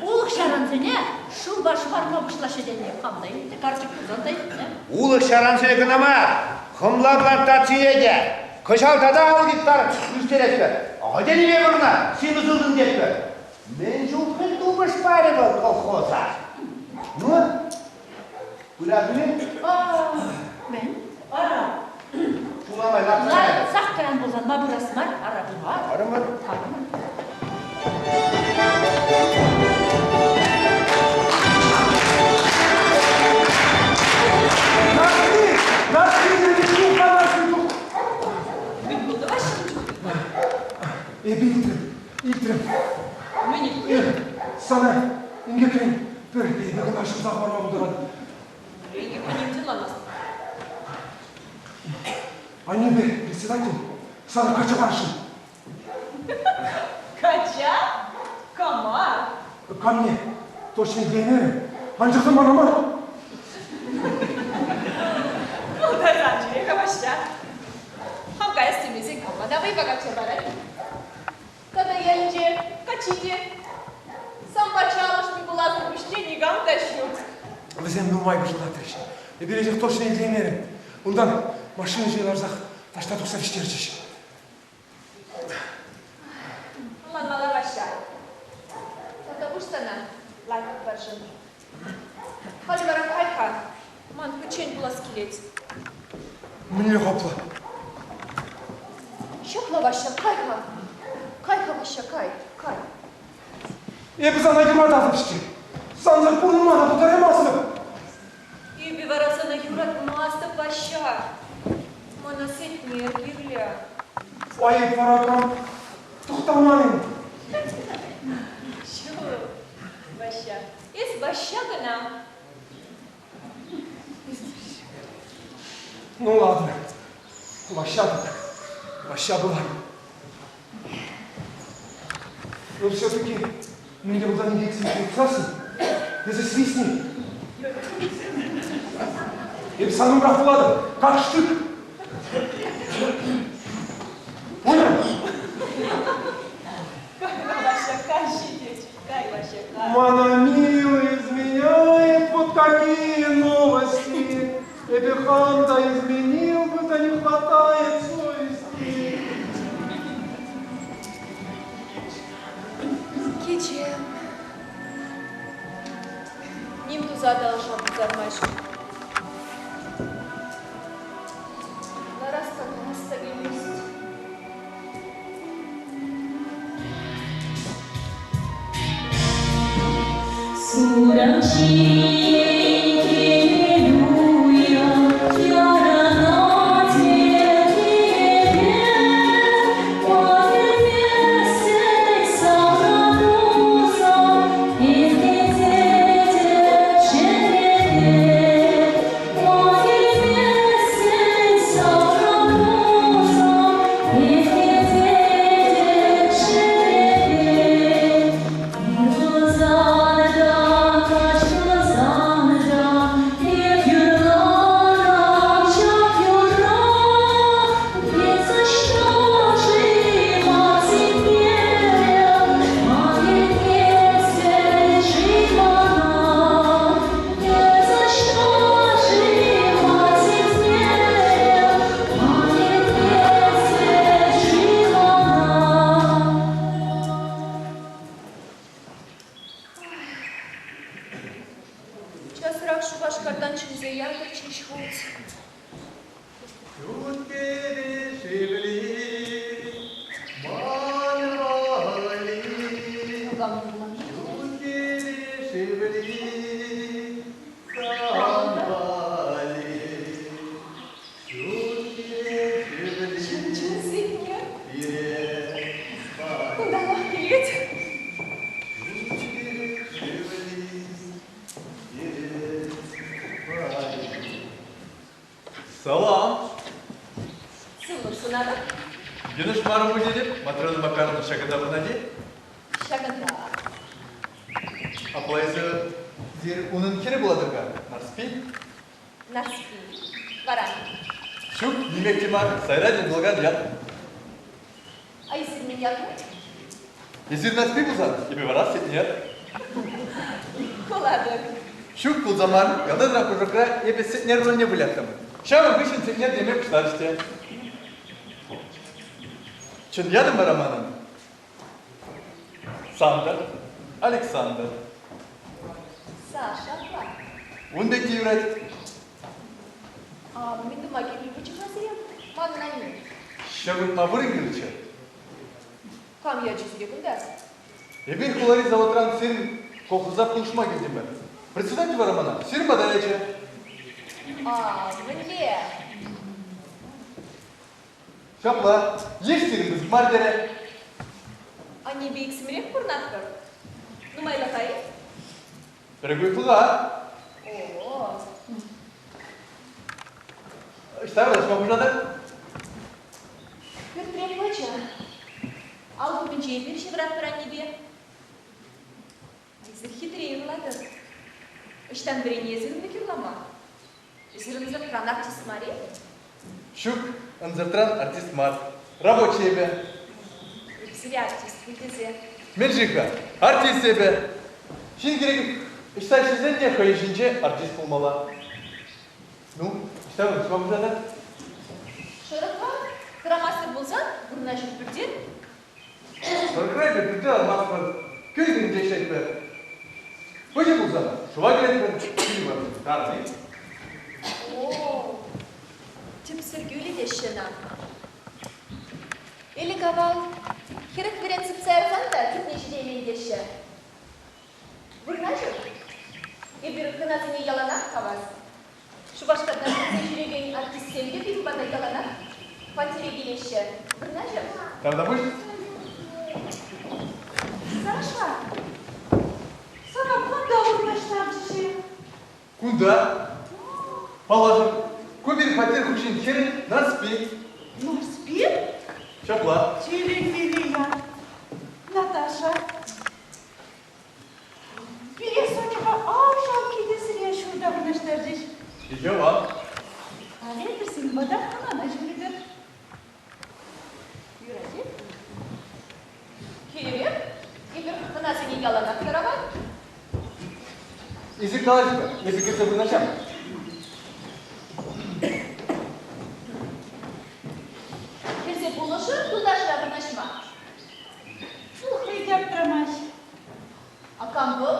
Улӑх-ҫарансене шывпа шӑварма пуҫлаҫҫӗ тенине хам та илтнӗ, карчӑк пулсан та илтнӗ. Улӑх-ҫарансене кӑна мар, хӑмла плантацине те кӑҫал тата 50 гектар ӳстеретпӗр. Ахальтен-и вырӑна симӗс ылтӑн тетпӗр. Мӗн чухлӗ тупӑш парӗ вӑл колхоза? Ну, пыратӑн-и? Мӗн? Ара. Ҫула май лартса кайрӑм. Лартсах каян пулсан ма пырас мар? Ара пыма. Арӑмӑр. Арӑмӑр. Нарспи! Нарспи, тух-ха, Нарспи, тух! Мӗн пултӑ Ваҫҫин чухне? Эпӗ илтрӗм, илтрӗм. Мӗн илтрӗн? Сана инкекрен пӗр эпӗ кӑна ҫӑлса хӑварма пултаратӑп. Инкекрен ним ӑнланмастӑп. Аннепе председатель сана качча парасшӑн. Качча? Кама? Камне точно илеймерӗм. Анчах та мана мар. Пултарсан-ҫке, Ваҫҫа. Хам каяс темесен кам мана вӑйпа качча парать? Тата ялӗнче каччи те. Санпа чалӑшми пуласӑр пуҫне никам та ҫук. Вӗсем нумай пӑшӑлтатрӗҫ. Эпир эсех точно итлеймерӗм. Унтан машина ҫине ларсах таҫта тухса вӗҫтерчӗҫ. Ӑнланмалла Ваҫҫа. Тата пуҫ сана, лайӑх пӗршӗн. Халӗ вара кай-ха, ман пӗччен пулас килет. Мӗнле хапла? Ҫапла, Ваҫҫа, кай-ха. Кай-ха, Ваҫҫа, кай, кай. Эпӗ сана юрататӑп-ҫке. Сансӑр пурӑнма та пултараймастӑп. Эпӗ вара сана юратмастӑп, Ваҫҫа. Мана сӗтмер кирлӗ. Айӑп паракан тӑхтаман-им? Ҫук, Ваҫҫа. Эс Ваҫҫа кӑна. Ну ладно, Ваҫҫа так, Ваҫҫа была. Но все-таки мӗн те пулсан инкексем пулсассӑн, эсӗ свистни. Эп сан умрах пулатӑп, как штык. Понял? Ваҫҫа, кай ҫитет, кай, Ваҫҫа, кай. Мана милый изменяет вот такие новости. Эпӗ хам та изменил бы, да не хватает совести. Кичем. Ним туса та ӑша пусарма ҫук. Ларас та тӑрас та килмест. Сурӑм ҫиен киле ярӑнать киле, Пӗлмесӗр сана тусан, иртететӗп чӗрене. Пӗлмесӗр сана тусан, иртететӗп чӗрене. Ир та, каҫ пулсан та эп юрларӑм ҫак юрра. Эс ӑҫта-ши, ман синкерӗм, ма кӗтместӗн-ши мана? Эс ӑҫта-ши, ман синкерӗм, ма кӗтместӗн-ши мана? Часрах Шупашкартан чӗнсе ятӑрччӗҫ хуть. Тут перешибли ман вали, тут перешибли сан вали, тут перешибли Чун сикнӗ. пире спали. Кунталлах килет. Тут перешибли пире спали. Салам! Сывлӑх сунатӑп. Йӑнӑш мар пуль тетӗп, Матрена Макаровна ҫакӑнта пынать-и? Ҫакӑнта. Апла эсӗ унӑн хӗрӗ пулатӑр-ха, Нарспи? Нарспи. Вара. Ҫук, нимех те мар, сайра тӗл пулакан ят. А эсир мӗн ятлӑ? Эсир Нарспи пулсан, эпӗ вара Сетнер. Кулатӑп. Ҫук пулса мар, ялтан кружокра эпӗ Сетнер рольне выляттӑм. Ҫавӑн хыҫҫӑн Сетнер теме пуҫларӗҫ те. Чӑн ятӑм вара манӑн Сандр, Александр. Саша апла. Ун пек те юрать. А мӗн тума кирлӗ пулчӗ-ха сире манӑн анне? Ҫӑвӑнма вырӑн кирлӗччӗ. Кам ячӗ сире кунта? Эпир хулари заводран сирӗн колхоза пулӑшма килтӗмӗр. Председатель вара мана сирӗн пата ячӗ. А, мӗнле? Ҫапла, йыш сирӗн пысӑк мар терӗ. Аннепе иксӗмӗрех пурӑнатпӑр. Нумайлӑха-и? Пӗр уйӑхлӑха. О. Ӑҫта вырнаҫма пуҫлатӑр? Пӳртре пӑчӑ. Алкумӗнче эпир ҫывӑратпӑр аннепе. Эсир хитре юрлатӑр. Ӑҫтан вӗренесӗр ун пек юрлама? Эсир ӑнсӑртран артист мар-и? Ҫук, ӑнсӑртран артист мар. Рабочий эпӗ. Эп сире артист пуль тесе. Мӗншӗн-ха? Артист эпӗ. Ҫын кирек ӑҫта ӗҫлесен те хӑй ӗҫӗнче артист пулмалла. Ну, ӑҫта вырнаҫма пуҫлатӑр? Шӑрӑхпа хӑрамастӑр пулсан вырнаҫӑр пӳрте. Шӑрӑхра эпир пӳрте лармастпӑр, кӳлӗ ӗҫлетпӗр. Выҫӑ пулсан шыва кӗретпӗр, кӳлӗ вара тарӑн-и? О, тӗпсӗр кӳлӗ теҫҫӗ ӑна. Ӗлӗк-авал 40 вӗрен сыпса ярсан та тӗпне ҫитеймен теҫҫӗ. Вырнаҫӑр. Эпир хӑнасене яланах хавас. Шупашкарта ҫитсе ҫӳрекен артистсем те пирӗн пата яланах хваттере килеҫҫӗ. Вырнаҫӑр. Тавтапуҫ. Саша, сана кунта вырнаҫтарчӗҫ-и? Кунта? Паллашӑр. Ку пирӗн хваттер хуҫин хӗрӗ Нарспи. Нарспи? Ҫапла. Тӗлӗнмелле ят. Наташа. Пире Соньӑпа ав-шав килесре ҫурта вырнаҫтарчӗҫ. Йӑва. Халӗ эпир сирӗн пата хӑнана ҫӳретӗр. Юрать-и? Килӗрех. Эпир хӑнасене яланах тарават. Эсир калаҫӑр, эпӗ кӗрсе вырнаҫам. Кӗрсе пулӑшӑр юлташра вырнаҫма. Пухрӗ те аптрамасть. А кам вӑл?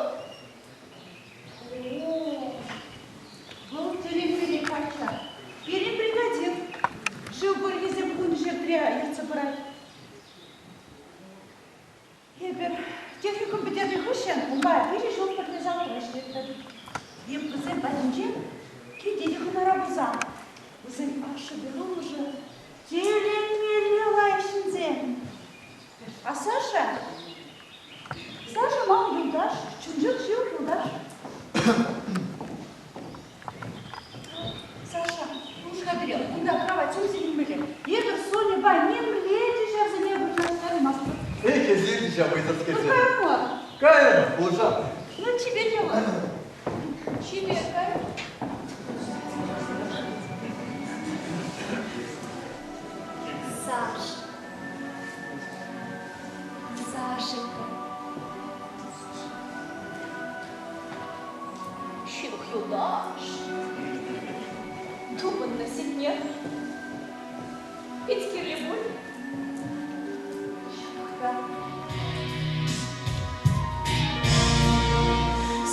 О, вӑл тӗлӗнмелле каччӑ. Пирӗн бригадир. Шыв пӑрхисем кун ҫӗртре ертсе пырать. Эпир техникум пӗтернӗ хыҫҫӑн унпа виҫӗ ҫул пӗрле залра ӗҫлеттӗм. Эп вӗсем патӗнче килте те хӑнара пулсан, вӗсен ашшӗпе амӑшӗ тӗлӗнмелле лайӑх ҫынсем. А Саша? Саша ман юлташ, чӑн-чӑн ҫывӑх юлташ. Саша, пулӑш-ха пире, унта кровать сӳнмелле. Эпир Соньӑпа нимле те ҫавсене вырнаҫтармастпӑр. Эй, эсир те ҫав вӑйсӑрскерсем. Ну, кайрӑмӑр. Кайрӑмӑр, пулӑшам. Ну, чипер юлӑр. Чипер кай. Саша. Сашенька. Ҫывӑх юлташ. Тупӑннӑ сетне. Пит кирлӗ пуль. Ҫапах та.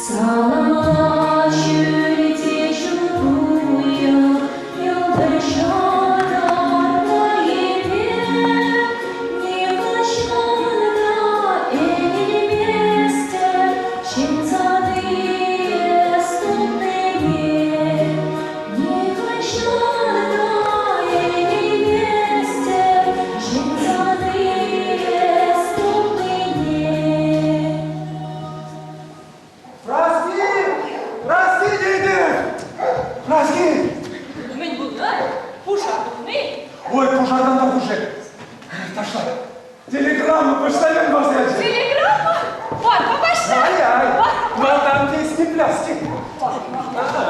Саламат ҫӳлте ҫутуя, йӑлтӑр ҫатар майӗпе, нихӑҫан та ӗненместӗп ҫын садийӗ суннине. Нихӑҫан та ӗненместӗп ҫын садийӗ суннине. Праски! Праски тетӗп! Праски! Мӗн пулнӑ? Пушар тухни? Ой, пушартан та хушӗ. Ташла. Телеграмма почтальон парса ячӗ. Телеграмма? Пар-ха паҫса. Ай-ай. Малтан песни пляски. Ага.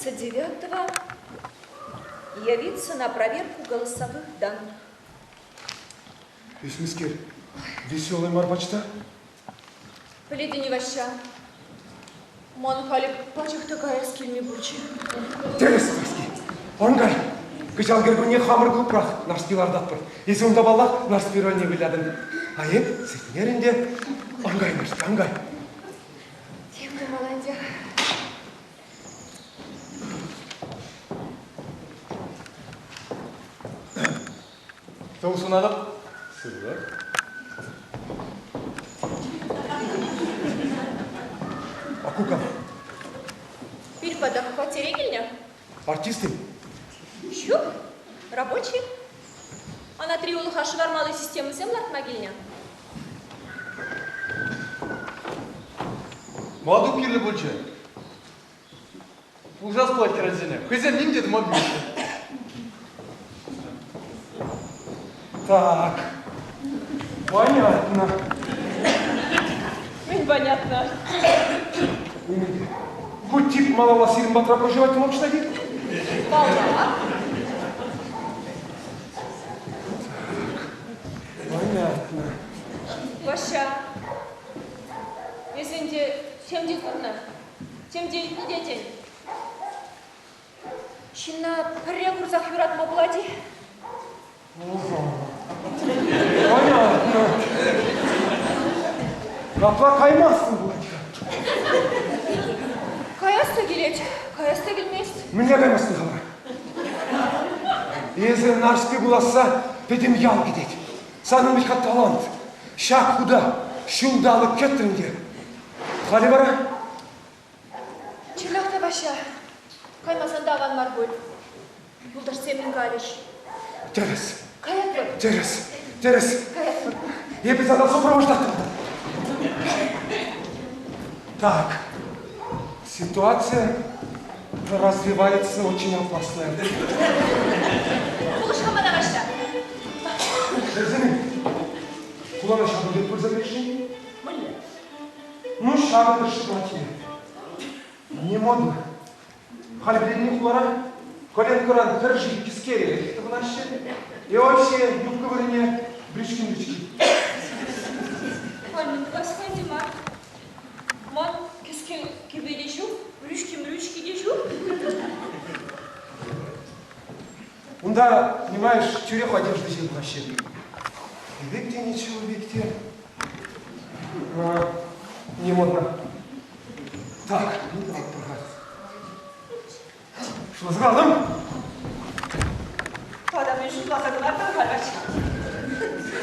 29-го явиться на проверку голосовых данных. Ӳсмӗскер, веселый мар почта? Пӗлетӗн-и, Ваҫҫа, ман халӗ пачах та каяс килми пулчӗ. Тӗрӗс, Васки. Ан кай. Кӑҫал кӗркунне хамӑр клубрах Нарспи лартатпӑр. Эсӗ унта паллах Нарспи рольне вылятӑн. А эп сӗтнерӗн те ан кай, Нарспи, ан кай. Тем тумалла ӗнтӗ. Сывлӑх сунатӑп. Сывлӑх. А ку кам? Пирпатах хваттере килнӗ. Артист-им? Ҫук, рабочий. Анатри улӑха шӑвармалли системӑсем лартма килнӗ. Малтук кирлӗ пулчӗ. Пулӑшас пулать хӗрачасене. Хӑйсем ним те тума пӗлмеҫҫӗ. Так, понятно. Мӗн понятно? Ку тип малалла сирӗн патра проживать тума пуҫлать-и? Паллах. Понятно. Ваҫҫа, эс ӗнтӗ тем те курнӑ. Тем те илтнӗ тетӗн. Ҫынна пӗрре курсах юратма пулать-и? Понятно. Капла каймастӑн пулать-ха. Каяс та килет, каяс та килмест. Мӗнле каймастӑн-ха вара? Эсӗ Нарспи пуласса пӗтӗм ял кӗтет. Санӑн вӗт-ха талант. Ҫак хута ҫулталӑк кӗтрӗн те. Халӗ вара? Ваҫҫа, каймасан та аван мар пуль. Юлташсем мӗн калӗҫ? Тӗрӗс. Каятпӑр. Тӗрӗс. Тӗрӗс. Каятпӑр. Эпӗ сана сопровождаттӑм. Так, ситуация развивается очень опасная. Пулӑш-ха мана, Ваҫҫа. Хӗрсем, хулана ҫакӑн пек пырса кӗрӗшни? Мӗнле? Ну, ҫакӑн платье. Не модно. Халь пирӗн хулара коленкӑран пӗр ши кӗскерех тӑхӑнаҫҫӗ. И вообще юбка вырӑнне брючки-мрючки. Халь мӗн тӑвас-ха ӗнтӗ мар? Ман кӗске кӗпе те ҫук, брючки-мрючки те ҫук. Унта, понимаешь, тӳрех одежда ҫыртаҫҫӗ. Век те ничего, век те не модно. Так, ну давай, пора. Что сказал? Тата мӗн шутласа кӑлартӑн халь, Ваҫҫа?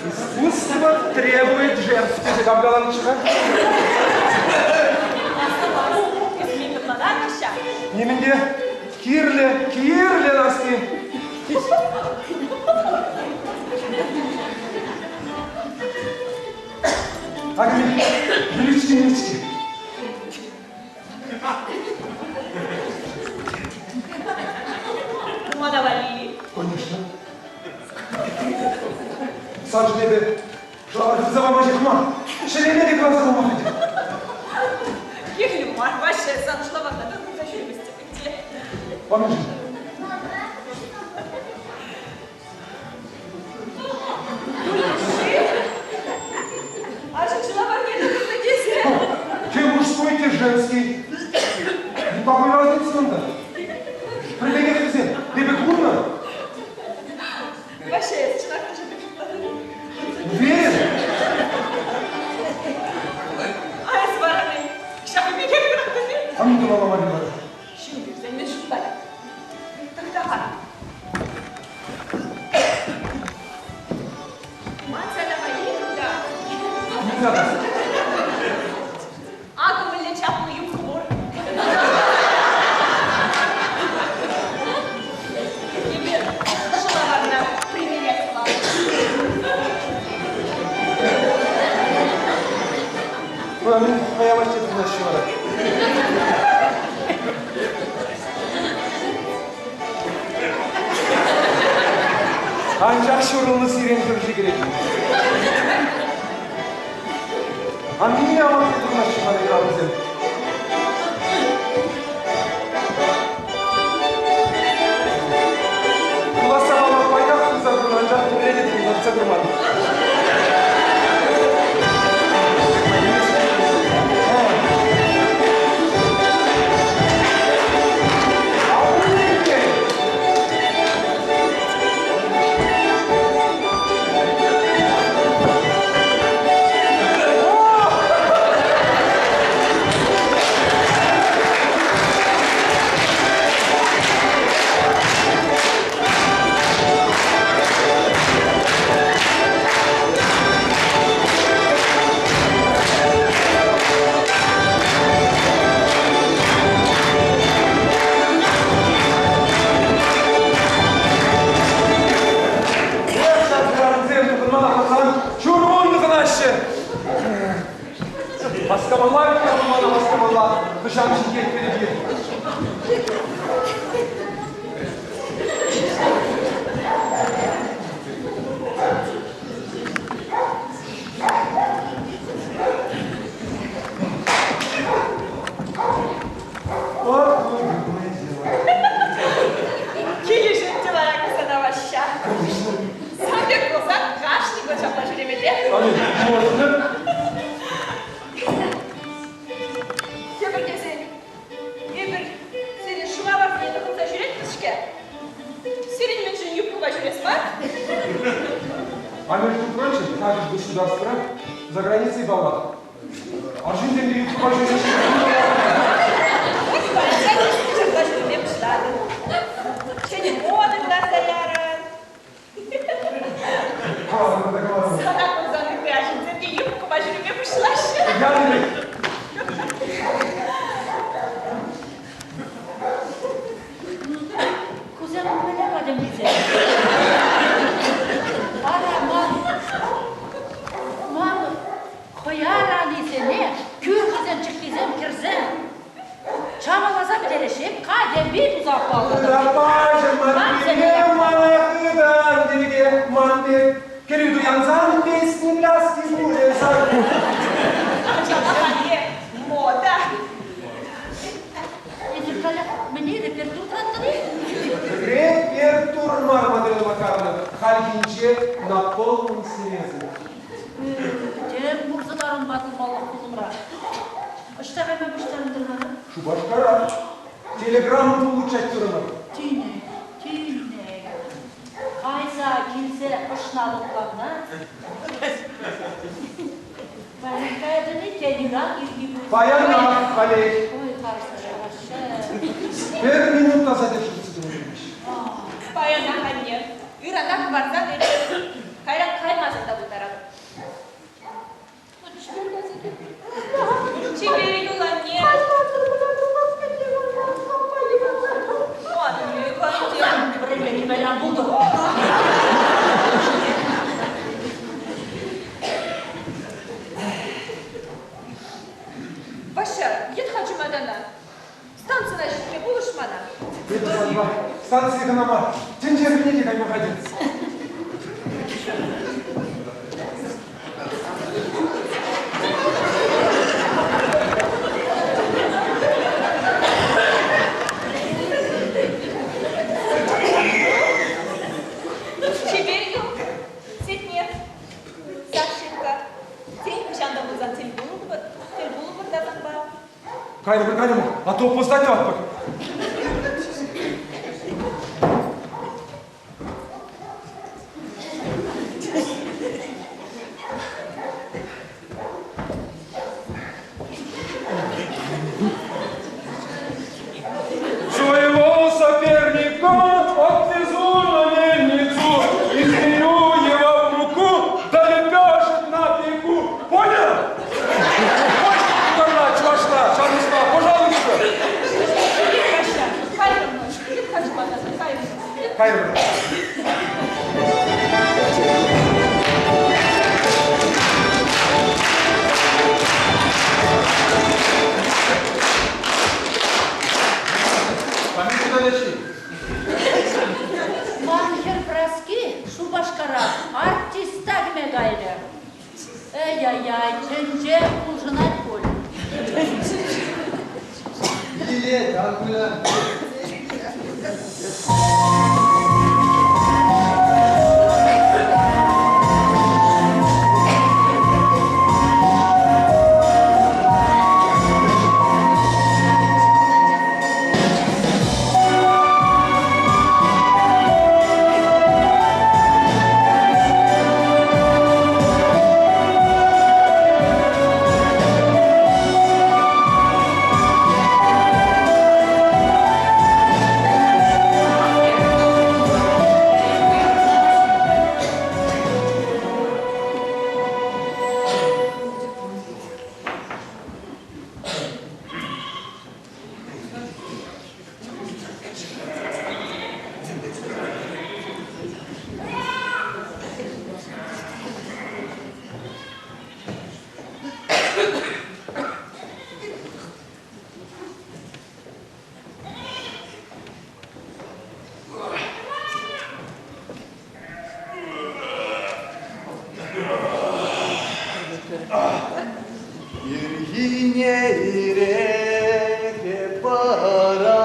Искусство требует жертв, тесе кам каланӑччӗ-ха? Эс мӗн хӑтланан, Ваҫҫа? Нимӗн те кирлӗ, кирлӗ носки. Акӑ брючки-мрючки. Мана валли. Конечно. Саншӑн эпӗ шалар хывса пама ҫеҫ мар, ҫӗлеме те кӑларса пама хатӗр. Кирлӗ мар, Ваҫҫа, сан шӑлаварна та хывса ҫӳреместӗп ӗнтӗ. Поможи. Арҫын шӑлаварне тӑхӑннӑ тесе. Те мужской, те женский. Никакой разницы унта. Пӗрле вӗсем. Эпӗ курнӑ. Ваҫҫа, эс чӑнах та ҫапла шутлатӑн-и? Уверен. А эс вара мӗн, ҫакӑн пекех тӑратӑн-и? А мӗн тумалла мар вара? Ҫын кӳрсен мӗн шутлать? Тӑхта-ха. Ман сана валли кунта. Не надо. Акӑ мӗнле чаплӑ юбка пур. Эпир шӑлаварна примерять тӑватпӑр. Мӗн хаялаҫҫӗ тӑнаҫҫӗ вара? Анчах ҫурӑлнӑ сирень шӑрши кӗрет. Аннене амантса тӑрмаҫҫӗ мана хӗрарӑмсем. Пуласса мана пайтах туса курнӑ, анчах пӗрре те лартса курман. Ҫак хӗрарӑмсем тӑхӑнма ларсан ҫурмун тӑхӑнаҫҫӗ. Васкамалла вӗт мана васкамалла, хӑҫан ҫитет вӗрентет. Вот любимое дело. Килӗшет те вара ку сана, Ваҫҫа. Конечно. Сан пек пулсан кашни кун ҫапла ҫӳремелле. Можно. Тепӗр тесен, эпир сире шӑлаварсене тӑхӑнса ҫӳретпӗр-ҫке. Сирӗн мӗншӗн юбкӑпа ҫӳрес мар? А между прочим, так же государство за границей паллах. Арҫынсем те юбкӑпа ҫӳреҫҫӗ. Ҫапла ҫӳреме пуҫлатӑн. Ҫӗнӗ мода кӑларса ярӑн. Калатӑн та калатӑн. Сана курсан ытти арҫынсем те юбкӑпа ҫӳреме пуҫлаҫҫӗ. Я не. Чаваласа пӗтереҫҫӗ, катемпи туса паллатӑп. Ырапаҫӑ ман мана хытан тӗлӗке ман пек. Кӗрӳ туянсан песни пляски пулӗ сан. Анне, мода. Эсир халӗ мӗне репертур тӑраттӑр-и? Репертур мар, Матрена Макаровна, хальхинче на полном серьезе. Тем пурсӑларӑнпа тумалӑх пулӑмра. Ӑҫта кайма пуҫтарӑнтӑр вара? Шупашкара. Телеграмма получать турӑмӑр. Тинех, тинех. Кайса килсе ӑшна лӑпланна. Паян каятӑн-и, тен, ыран ирхи пуль. Паянах, халех. Ой, харса шаваҫҫӗ. Пӗр минут та задерживаться тумалла. Паянах, анне. Ыранах варсан эпӗ кайран каймасӑр та пултаратӑп. Чипер юл, анне. Анне, анне. Вӗренме кӗмелле ан пултӑр. Ваҫҫа, йӑт-ха чӑматана. Станцӑна ҫитме пулӑш мана. Эпӗ санпа станцие кӑна мар, тӗнче хӗрне те кайма хатӗр. Чипер юл, Сетнер, Сашенька. Тен, хӑҫан та пулсан тӗл пулӑпӑр, тӗл пулӑпӑр та санпа. Кайрӑмӑр, кайрӑмӑр, а то опоздать тӑватпӑр. Своего соперника отвезу на мельницу, измерю его в муку, да лепешек напеку. Понял? Тутарла, чӑвашла, ҫармӑсла, пожалуйста. Ваҫҫа, кайрӑмӑр. Йӑт-ха чӑматана, кайрӑмӑр. Кайрӑмӑр. Память товарищи. Ман хӗр Праски Шупашкара артиста кӗме кайрӗ. Эй-яй-яй, тӗнче улшӑнать пуль. Билет, ан кулян. Ирхине ирех парада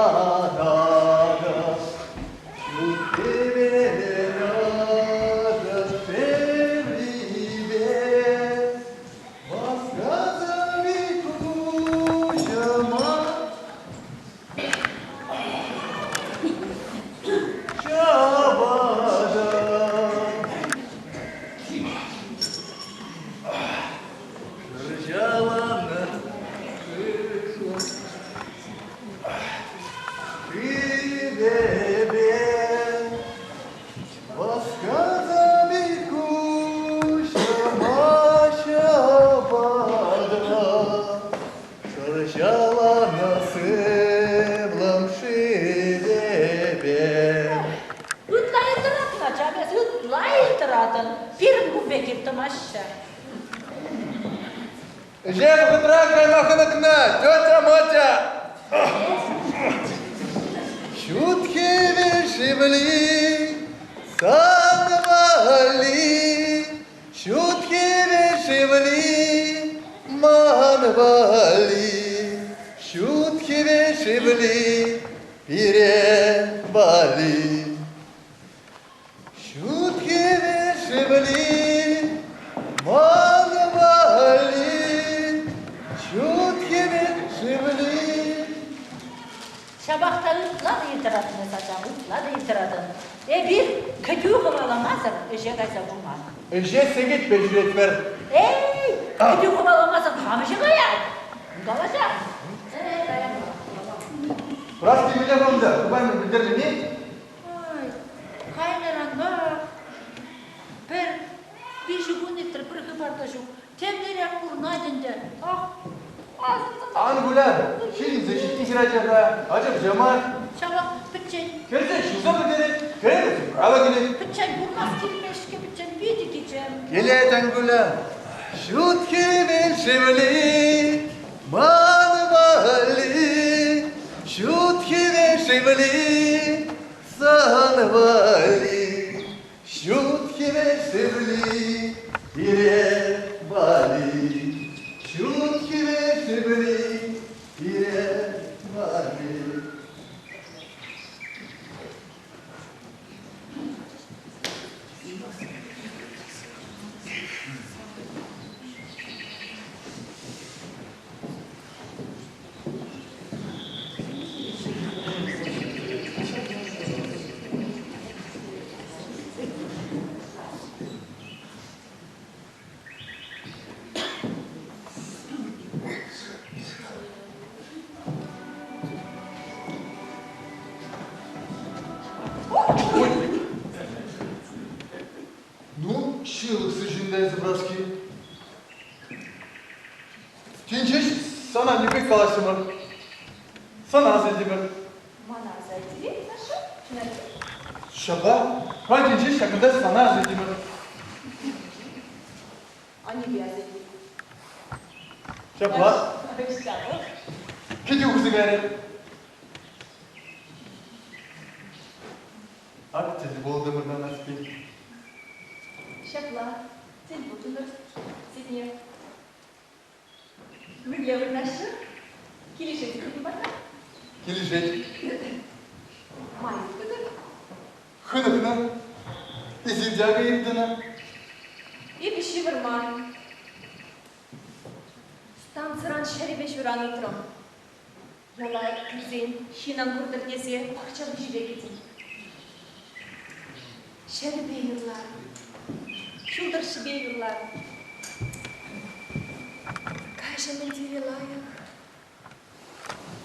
Ытла тӑратнӑ ачам эс, ытла тӑратӑн. Пирӗн кун пек тӑмаҫҫӗ. Ӗҫе вӑхӑтра кайма хӑнӑхнӑ, тетя Мотя. шевли сан валли, ҫут хӗвел шевли ман валли, ҫут хӗвел шевли пире валли. Ҫут хӗвел шевли ман валли, ҫут хӗвел шевли. Ҫапах та ытла та иртӗратӑн эс, ачам, ытла та иртӗратӑн. Эпир кӗтӳ хӑваламасӑр ӗҫе кайса курман. Ӗҫе сехетпе ҫӳретпӗр. Эй, кӗтӳ хӑваламасан кам ӗҫе каять? Калаҫа. Эй, каям. Праски мӗнле пулнӑ? Тупаймӑн пӗлтернӗ-и? Ай, кайнӑранпа пӗр виҫӗ кун иртрӗ, пӗр хыпар та ҫук. Темлерех пурӑнать ӗнтӗ. Ах, Ан кулян, ҫитӗнсе ҫитнӗ хӗрача-ха, ача-пӑча мар. Ҫавах пӗччен. Кӗрсе ҫуса пӗтерет, кӗрет, права килет. Пӗччен пурӑнас килмест-ҫке, пӗччен питӗ кичем. Килет ан кулян, ҫут хӗвел шевли, ман валли, ҫут хӗвел шевли, сан валли. Ҫут хӗвел шевли пире валли, ҫут хӗвел шевли пире валли. Ну, ҫылӑхсӑр ҫын та эсӗ, Праски. Тин ҫеҫ сана нипек калаҫрӑмӑр. Сана аса илтӗмӗр. Мана аса илтӗр-и, Саша? Чӑнах-и? Ҫапла, халь тин ҫеҫ ҫакӑнта сана аса илтӗмӗр. Аннепе аса илтӗм. Ҫапла. Ҫапла. Кӗтӳ хыса кайрӗ. Ак тӗл пултӑмӑр та Нарспи. Ҫапла, тӗл пултӑмӑр сире. Мӗнле вырнаҫрӑр? Килӗшет-и пата? Килӗшет. Май тытӑр. Хӑнӑхнӑ. Эсир те акӑ иртӗнӗ. Эпӗ ҫывӑрман. Станцӑран ҫӗрӗпе ҫуран утрӑм. Яла килсен ҫын ан куртӑр тесе пахча вӗҫӗпе кӗтӗм. Ҫӗрӗпе юрларӑм, ҫул тӑршшӗпе юрларӑм. Каҫӑ мӗн тери лайӑх.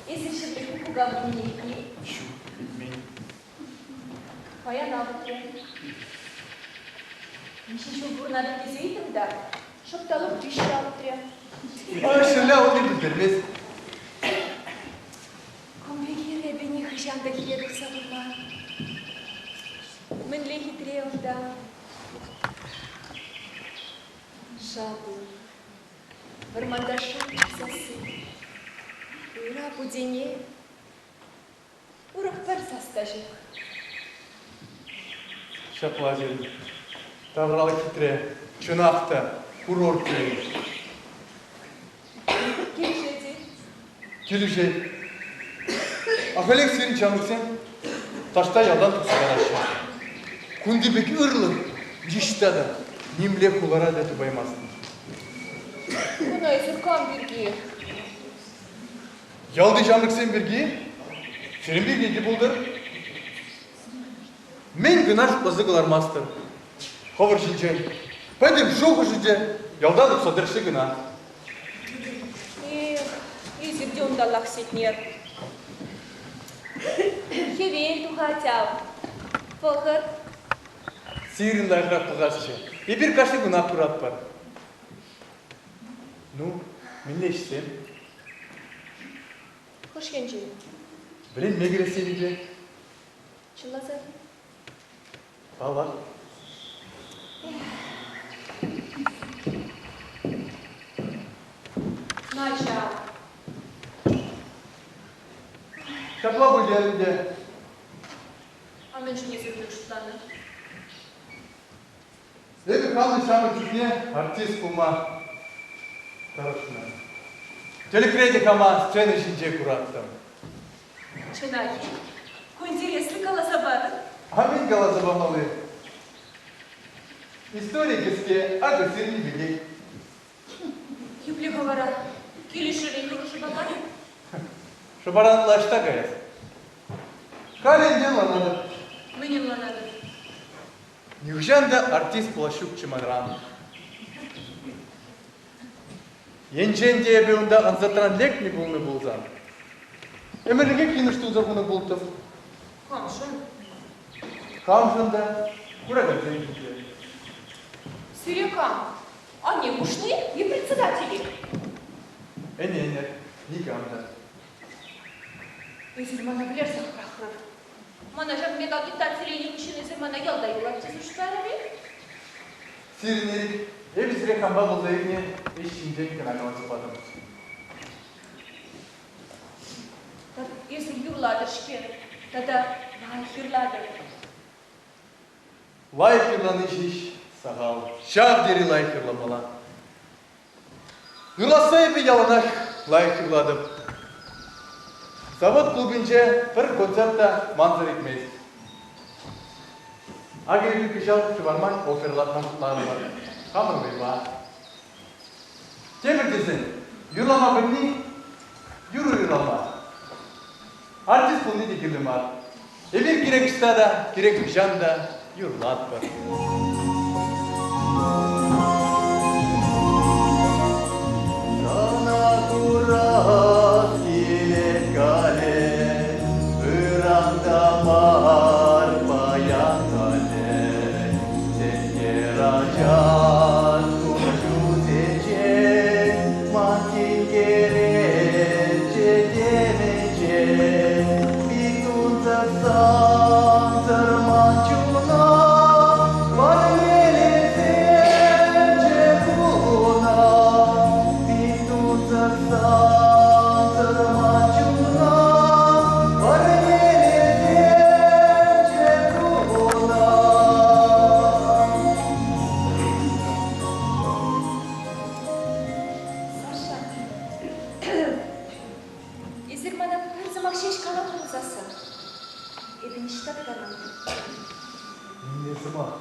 Эсир ҫӗрле куккука пулнине илтни? Ҫук, илтмен. Паян авӑтрӗ. Миҫе ҫул пурӑнатӑп тесе ыйтрӑм та, шӑп та лӑп виҫҫӗ авӑтрӗ. Ҫӗрле авӑтни пӗлтермест. Кун пек эпӗ нихӑҫан та киле тухса курман. Мӗнле хитре унта. Шаплӑ. Вӑрманта шӑпчӑк сасси. Уйра путене. Урӑх пӗр сас та ҫук. Ҫапла тен. Тавралӑх хитре. Чӑнах та, курорт тейӗн. Килӗшет-и? Килӗшет. Ахалех сирӗн ҫамрӑксем таҫта ялтан тухса каяҫҫӗ. Кунти пек ырлӑх ниҫта та, нимле хулара та тупаймастӑн. Куна эсир кам пирки? Ялти ҫамрӑксем пирки сирӗн пирки те пултӑр. Мӗн кӑна шутласа кӑлармастӑр. Хӑвӑр ҫинчен. Пӗтӗм шухӑшӗ те ялтан тухса тӗрӗсси кӑна. Эх, эсир те унталлах ситнер. Хӗвел тухать ав. Пӑхӑр. Сирӗн лайӑхрах пӑхасчӗ. Эпир кашни кунах куратпӑр. Ну, мӗнле ӗҫсем? Хӑш енчен? Вӗренме кӗрес енӗпе. Чӑнласа? Паллах. Начар. Ҫапла пулчӗ ӗнтӗ. А мӗншӗн эсир пек шутланӑ? Эпӗ хамӑн ҫамрӑк чухне артист пулма тӑрӑшнӑ. Тӗлӗкре те хама сцена ҫинче кураттӑм. Чӑнах-и? Ку интереслӗ каласа парӑр. А мӗн каласа памалли? Истори кӗске, акӑ сирӗн пекех. Епле-ха вара? Килӗшӳрен шӑпа Шӑпаран ӑҫта каяс? Халӗ ӗнтӗ ӑнланатӑп. Мӗн ӑнланатӑп? Нихӑҫан та артист пулас ҫукчӗ манран. Енчен те эпӗ унта ӑнсӑртран лекнӗ пулнӑ пулсан, ӗмӗрлӗхех йӑнӑш туса хунӑ пултӑм. Камшӑн? Камшӑн та куракансем ҫинче. Сире кам? Анне хушни е председатель-и? Ӗненӗр, никам та. Эсир мана вӗлерсех пӑрахрӑр. Мана ҫак пек агитациленӗ хыҫҫӑн эсир мана ялта юлать тесе шутларӑр-и? Сирӗн ирӗк, эпӗ сире хампа пулса иртнӗ ӗҫ ҫинчен кӑна каласа патӑм. Эсир юрлатӑр-ҫке тата лайӑх юрлатӑр. Лайӑх юрлани ҫеҫ сахал. Ҫав тери лайӑх юрламалла. Юрласса эпӗ яланах лайӑх юрлатӑп. Завод клубӗнче пӗр концерт та мансӑр иртмест. Акӑ эпир кӑҫал Шыварман опера лартма шутларӑмӑр. Хамӑр вӑйпа. Тепӗр тесен, юрлама пӗлни юрӑ юрлама. Артист пулни те кирлӗ мар. Эпир кирек ӑҫта та, кирек хӑҫан та юрлатпӑр. Сана курас килет каллех, ыран та мар, паян каллех. Сенкер ачан куҫусенчен ман тинкереччӗ темӗнче. Пит тунсӑхсан тӑрман чуна парнелесемччӗ куна. Пит тунсӑхсан тӑрман чуна парнелесемччӗ куна. Саша, эсир мана пӗр сӑмах ҫеҫ калатӑр пулсассӑн, эпӗ ниҫта та кайман. Мӗнле сӑмах?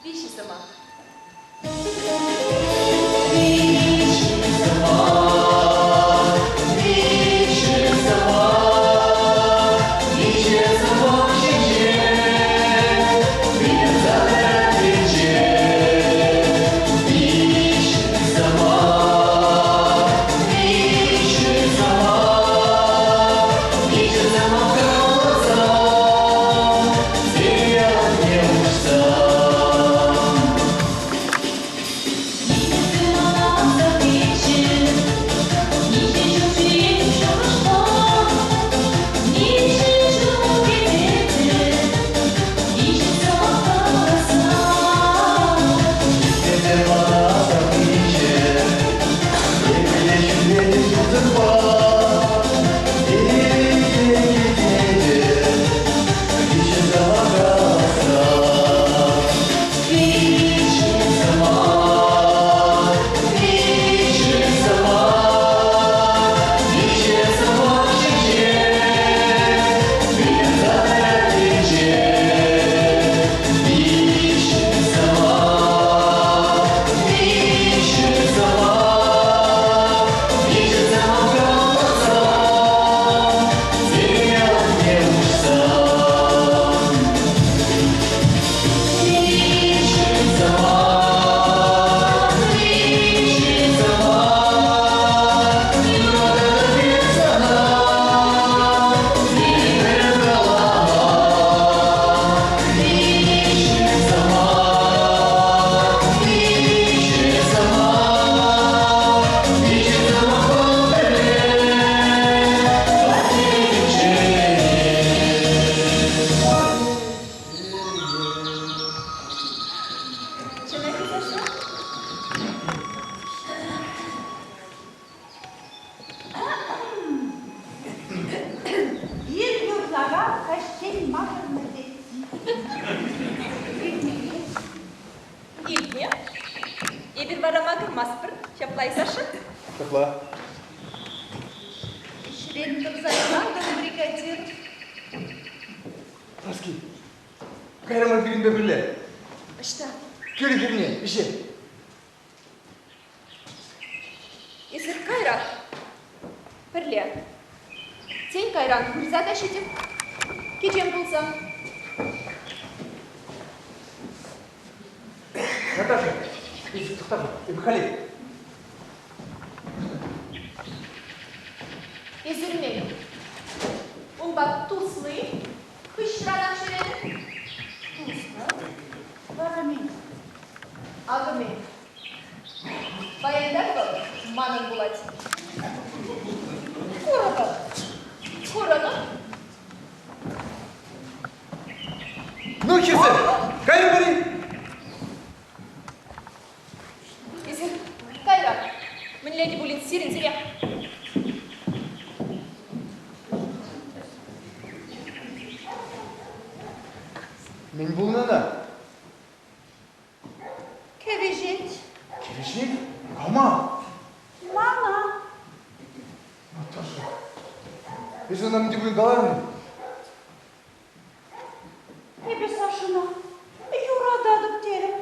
Виҫӗ сӑмах. Тен, макӑрнӑ тет. Илтмелле. Илтнӗ. Эпир вара макӑрмастпӑр. Ҫапла-и, Саша? Ҫапла. Ӗҫрен тӑрса юлатӑн, бригадир. Праски, кайрӑмӑр пирӗнпе пӗрле. Ӑҫта? Кӳлӗ хӗрне, ӗҫе. Эсир кайрах. Пӗрле. Тен, кайран пырса та ҫитӗп. Кичем пулсан. Наташа, эсӗ тӑхта-ха, эпӗ халех. Эсир мӗн? Унпа туслӑ-и? Хыҫранах ҫӳретӗр. Туслӑ? Вара мӗн? Акӑ мӗн. Паянтан вӑл манӑн пулать. Курӑпӑр. Курӑнӑр. Ну, хӗрсем, кайрӑмӑр-и? Эсир кайран. Мӗнле те пулин сирӗн сире. Мӗн пулнӑ ӑна? Кӗвӗҫет. Кӗвӗҫет? Кама? Мана. Наташа, эсӗ ӑна мӗн те пулин каларӑн-и? Эпӗ Сашӑна юрататӑп терӗм.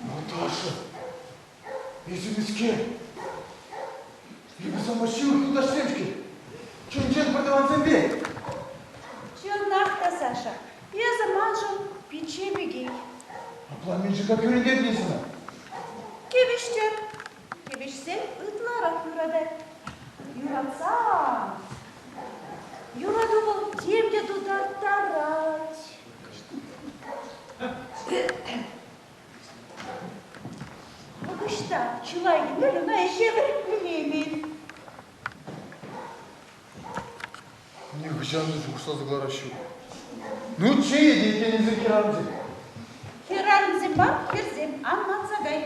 Наташа, эсӗ мӗскер? Эпӗ сана ҫывӑх юлташсем-ҫке. Чӑн-чӑн пӗртӑвансемпе. Чӑнах та, Саша, эсӗ маншӑн пичче пекех. Апла мӗншӗн-ха кӳрентернӗ сана? Кӗвӗҫтер. Кӗвӗҫсен ытларах юратать. Юратсан, юрату вӑл тем те тутарттарать. Ӑҫта чылай кӗмел ӑна ӗҫе вӗрентмелле-и? Нихӑҫан та шухӑшласа кӑларас ҫук. Ну, чее те иккен хӗрарӑмсем. Хӗрарӑмсем мар, хӗрсем, ан манса кай.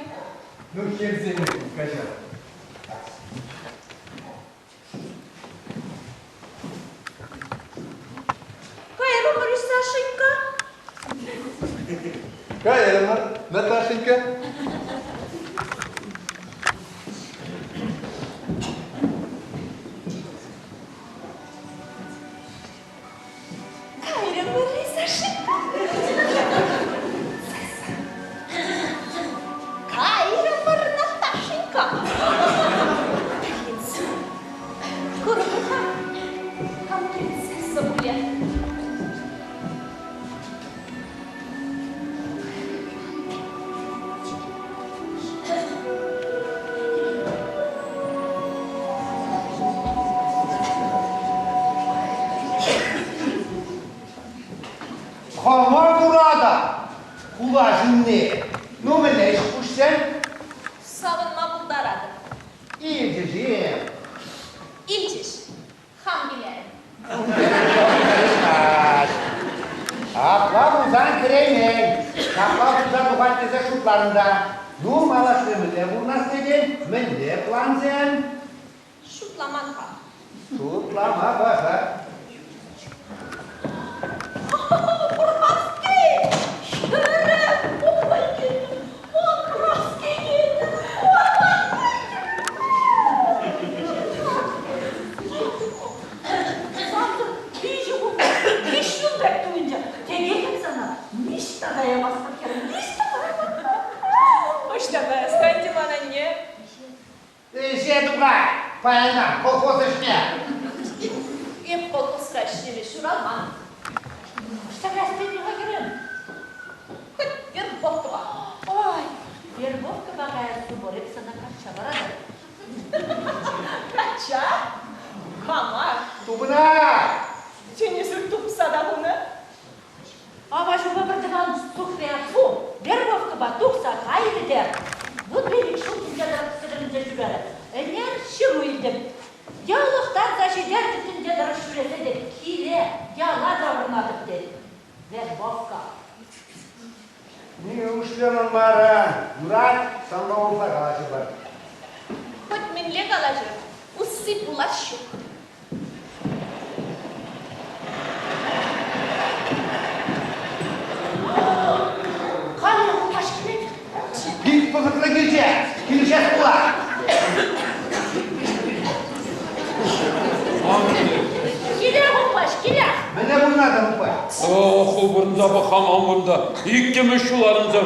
Ну, хӗрсем, каҫар. Кайрӑмӑр-и, Сашенька? Кайрӑмӑр, Наташенька. Кайрӑмӑр-и, Сашенька? Кайрӑмӑр, Наташенька. Принц. Курӑпӑр-ха, кам принцесса пулӗ. Хама курата, хула ҫынни. Ну, мӗнле ӗҫ пуҫсем? Савӑнма пултаратӑп. Илчӗҫ-и? Илчӗҫ. Хам килерӗм. Апла пулсан кӗреймен. Ҫапла пулса тухать тесе шутларӑм та. Ну, малашне мӗнле пурӑнас тетӗн? Мӗнле плансем? Шутламан-ха. Шутлама пӑхӑр. Курмас-ки! Ырӑ, ухмахи, ман Сансӑр виҫӗ кун, виҫ ҫул пек туйӑнчӗ. Текех сана ниҫта каямастӑп, хӗрӗм, ниҫта каямастӑп. Ӑҫта каяс ӗнтӗ ман анне? Ӗҫе тухать паянтан колхоз ӗҫне. Эп колхозра ӗҫлеме ҫуралман. Ӑҫта каяс тетӗн-ха, хӗрӗм? Хоть вербовкӑпа. Ой, вербовкӑпа каяс тумӑр, эп сана качча паратӑп. Качча? Кама? Тупӑнать! Тенӗсӗр тупса та хунӑ. Ава ҫулпа пӗр тӑван тухрӗ. Фу, вербовкӑпа тухса кайрӗ те вунпилӗк ҫул тӗнче тӑрӑх сӗтӗрӗнсе ҫӳрерӗ. Ӗнер ҫыру илтӗм. Йӑлӑхтарса ҫитерчӗ тӗнче тӑрӑх ҫӳресе те киле яла таврӑнатӑп тет. Вербовка. Неужто манмарӑн? Юрать, санпа урӑхла калаҫӑпӑр. Хоть мӗнле калаҫӑр, усси пулас ҫук. килчӗ. Килӗшес пулать. Килех, Упаҫ, килех. Мӗнле пурӑнатӑн, Упаҫ? Ох, упӑрӑнса пӑхам кунта. Иккӗмӗш ҫул арӑнса.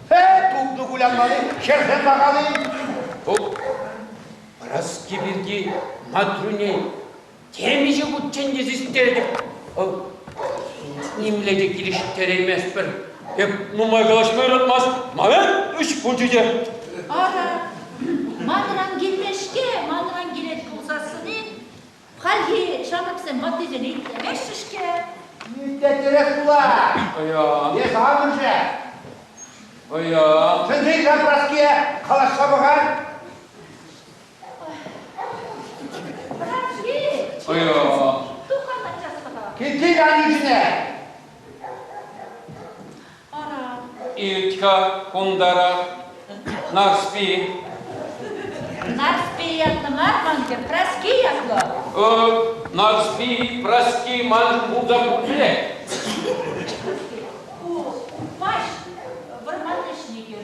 Хе, тупнӑ кулянмалли, хӗрсем пахали. Праски пирки Матруне темиҫе хутчен те систертӗп. Нимле те килӗштерейместпӗр. Эп нумай калаҫма юратмасть. Мана ӗҫ пулчӗ те. Ара, манран килмест-ҫке, манран килет пулсассӑн-и? Хальхи ҫамрӑксем ваттисене итлемеҫҫӗ-ҫке. Итлеттерес пулать. Ӑя. Эс амӑшӗ. Ӑя. Чӗнсен-ха Праские, калаҫса пӑхар. Праски! Ӑя. Тух-ха наччаслӑха. Кил аннӳ Ара. Ирт-ха кунтарах, Нарспи. Нарспи ятлӑ мар ман хӗр, Праски ятлӑ. Нарспи, Праски ман пулса пулчӗ. Ку Упаҫ вӑрман леҫникӗ.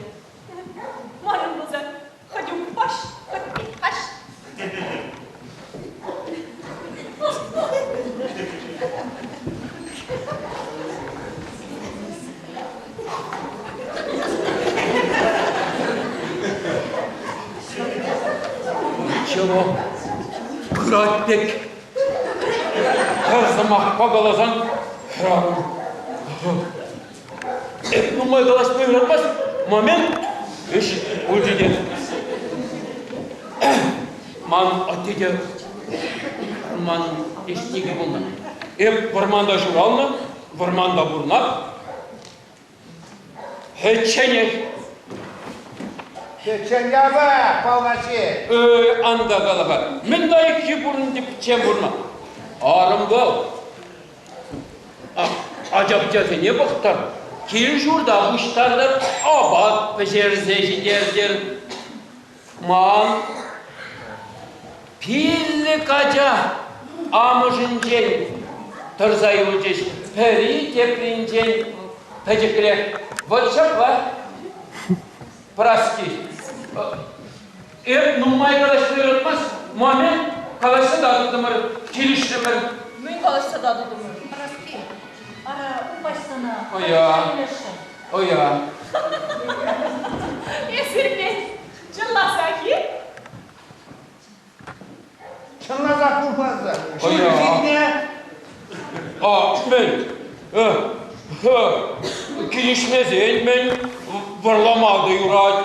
Манӑн пулсан хоть упаҫ, хоть Михаҫ. Ничего, пырать пек. Пӗр сӑмахпа каласан хӗрарӑм Эп нумай калаҫма юратмасть. Момент ӗҫ пулчӗ те. Ман атте те вӑрман ӗҫтикӗ пулнӑ. Эп вӑрманта ҫуралнӑ, вӑрманта пурӑнап. Пӗчченех. Пӗччен япа, паллачи. Эй, ан та кала-ха. Мӗн лайӑххи пурӑнчӗ пӗччен пурӑнма? Арӑм вӑл. Ача-пӑчасене пӑхтӑр, кил-ҫурта пуҫтартӑр, апат пӗҫерсе ҫитертӗр. Ман пиллӗк ача амӑшӗнчен тӑрса юлчӗҫ, пӗри тепринчен пӗчӗкрех. Вӑт ҫапла, Праски. Эп нумай калаҫма юратмасть, момент калаҫса татӑлтӑмӑр, килӗшрӗмӗр. Мӗн калаҫса татӑлтӑмӑр? Праски, ара, упаҫ сана. Ӑя. Ӑя. Эсир мӗн, чӑнласах-и? Чӑнласах пулмасӑр. Ӑя. Ҫитнӗ. А, мӗн? Килӗшмесен мӗн вӑрлама та юрать.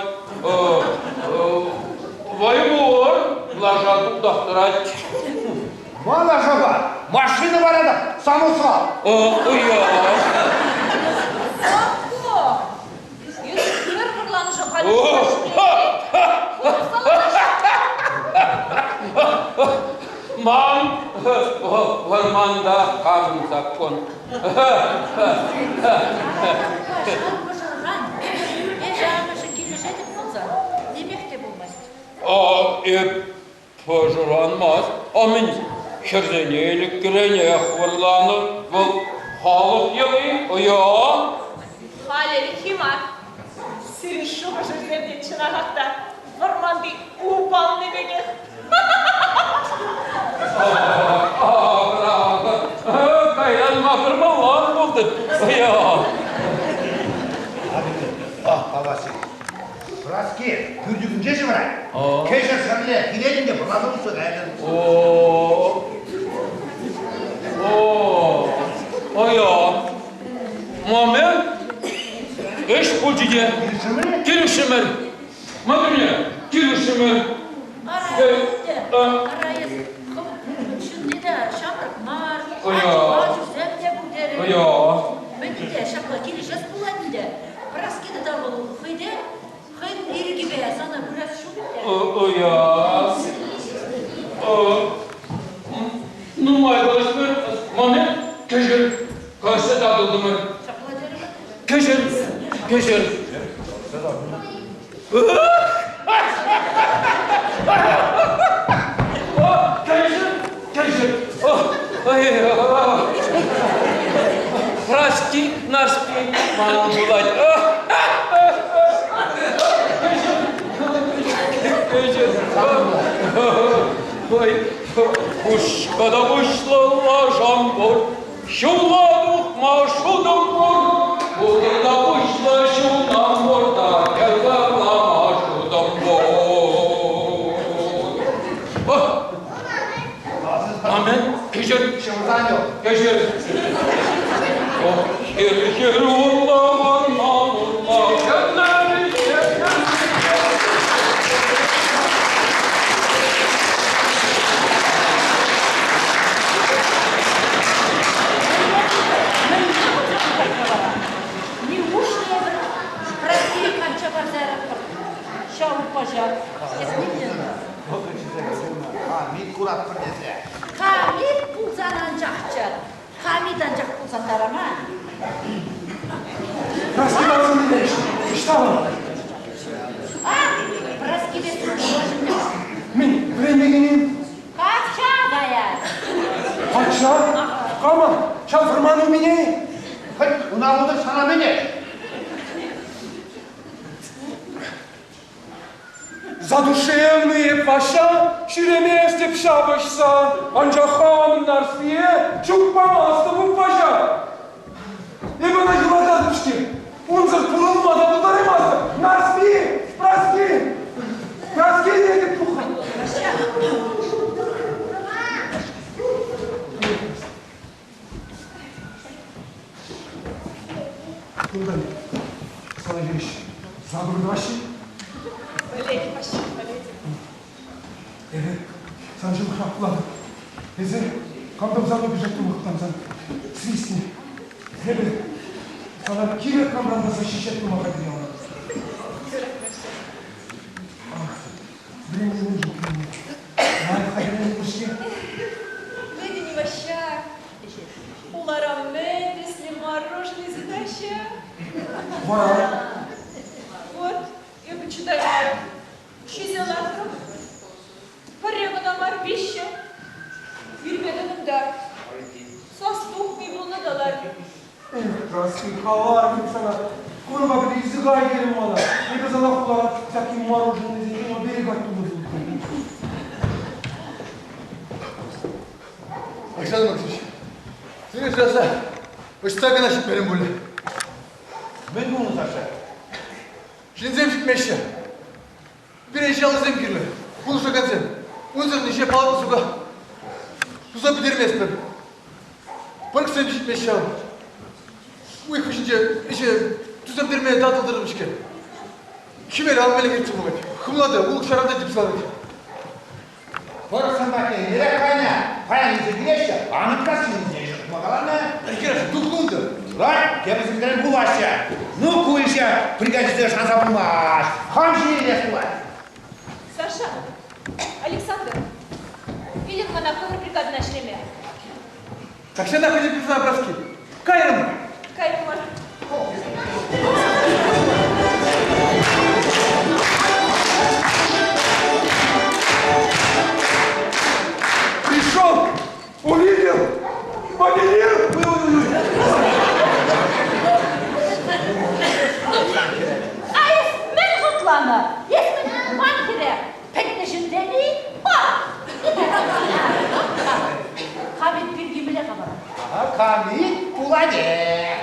Вӑй пур, лаша тутах тӑрать. Ма лашапа? Машина вара та самосвал. Ӑя. Сакко! Эсӗ хӗр вӑрланӑшӑн халь Ман вӑрманта камӑн саккун. Ан пӑшӑрхан. Эсӗ амӑшӗ килӗшетӗп пулсан, нимех те пулмасть. А эп пӑшӑрханмасть. А мӗн хӗрсене ӗлӗкренех вӑрланӑ. Вӑл халӑх йӑли, ӑя. Халӗ ӗлӗкхи мар. Сирӗн шухӑшӑрсем те чӑнахах та вӑрманти упанни пекех. Кайран макӑрмалла ан пултӑр. Ӑя. Паллаши. Праски, пӳртӗкӗнче ҫывӑрать. Кӗҫӗр ҫӗрле килетӗн те вӑрласа тухса каятӑн. О, о, ӑя. Момент ӗҫ пулчӗ те. Килӗшрӗмӗр. Матруня, килӗшрӗмӗр. Ара, ара, эс хӑв ҫынни те ҫамрӑк мар, ачусем те пур терӗн. Ӑя. Мӗн те ҫапла килӗшес пулать ӗнтӗ. Праски тата вӑл хӑй те хӑйӗн ирӗкӗпе сана пырас ҫук те. Ӑя. Нумай калаҫмӑр. Момент кӗҫӗр калаҫса татӑлтӑмӑр. Ҫапла терӗмӗр. Кӗҫӗр, кӗҫӗр. Кӗҫӗр, кӗҫӗр. Праски, Нарспи ман пулать. Кӗҫӗр. Ой, хушка та пуҫлӑ лашам пур, ҫула тухма шутӑм пур, пултӑр та пуҫлӑ ҫунам пур та кӗллама шутӑм пур. Амен, кӗҫӗр. Кӗҫӗр. Хир-хир урла вӑрман урла, Неужто эпир Россия качча парса яратпӑр? Ҫав упаҫа. Камит куратпӑр тесе. Камит пулсан анчахчӗ. Камит анчах пулсан тараман. Праски Васильевич, ӑҫта вӑл? А, Праскипе службӑшӑн. Мӗн, вӗренмекенни? Качча каять. Качча? Кама? Ҫав вӑрман умине? Хӑть уна вутӑ сана мӗне? Задушевные Ваҫҫа ҫӳреместӗп ҫапӑҫса, анчах хамӑн Нарспие чупмастӑп упаҫа. Эпӗ ӑна юрататӑп-ҫке, унсӑр пурӑнма та пултараймастӑп. Нарспи, Праски, Праски тетӗп туха. Кунтан сана хирӗҫ заговор тӑваҫҫӗ. Пӗлет, Ваҫҫа, пӗлет. Эпӗ сан ҫывӑхра пулатӑп. Эсӗ кам тӑмсан упӑшать тумахтансан свистни. Эпӗ сана кирек камран та защищать тума хатӗр ялан. Юрать, Ваҫҫа. Вӗренме нужно килме. Лайӑх хатӗрленӗ пуҫне. Пӗлетӗн-и, Ваҫҫа, хулара мӗн тӗслӗ мороженое сутаҫҫӗ? Вара? Вот, эпӗ чӑтаймарӑм. Ҫисе лартрӑм. Пӗрре кӑна мар, виҫҫӗ. Вилме тӑтӑм та. Сас тухми пулнӑ та ларчӗ. Эх, Праски, каларӑм сана. Кунпа пӗрле языка илтерӗм мана. Эпӗ сана хулара всякие мороженыйсенчен оберегать тунӑ пулӑттӑм. Александр Максимович, сире шыраса ӑҫта кӑна ҫитмерӗм пулӗ. Мӗн пулнӑ, Саша? Ҫынсем ҫитмеҫҫӗ. Пире ҫаллисем кирлӗ, пулӑшакансем. Унсӑрӑн ӗҫе палӑртнӑ сука туса пӗтерместпӗр. Пӑрксем ҫитмеҫҫӗ ҫав. Уйӑх вӗҫӗнче ӗҫе туса пӗтерме татӑлтӑрӑм-ҫке. Хӗвел алӑ иртсе пулать. Хӑмла та, улӑх-ҫаран та типсе ларать. Пӑрӑхсем патне ӗнерех кайнӑ, паян илсе килеҫҫӗ, Анӑткассинче ҫыхма каланӑ. Ӗлкӗрӗш, тухнӑ унта. Юрать, тепӗр пулаҫҫӗ. Ну, ку ӗҫе бригадирсем шанса пулмасть. Хам ҫине илес пулать. Саша, Александр, илӗр мана хӑвӑр бригадӑна ӗҫлеме. Тахҫанах ӗҫе пырса Праски. Кайрӑмӑр. Кайрӑмӑр. Пришел, увидел, победил. А эс мӗн шутланӑ? Эс мӗн ман хӗре пӗтнӗ ҫынсем-и? Пар! Камит пирки мӗнле-ха вара? Камит пулатех.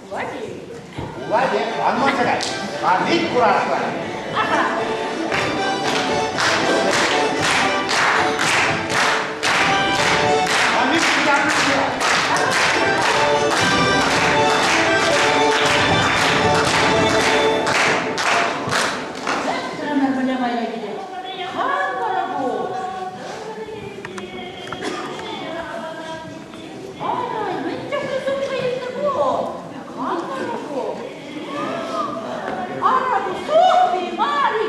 Пулать-и? Пулатех, ан манса кай. Камит курасла. Аха. Камит курасла. Тренер выляма килет. Кам вара ку? Ай, мӗн чухлӗ сумка илнӗ ку? Кам вара ку? Ара, ку Сухви мар-и?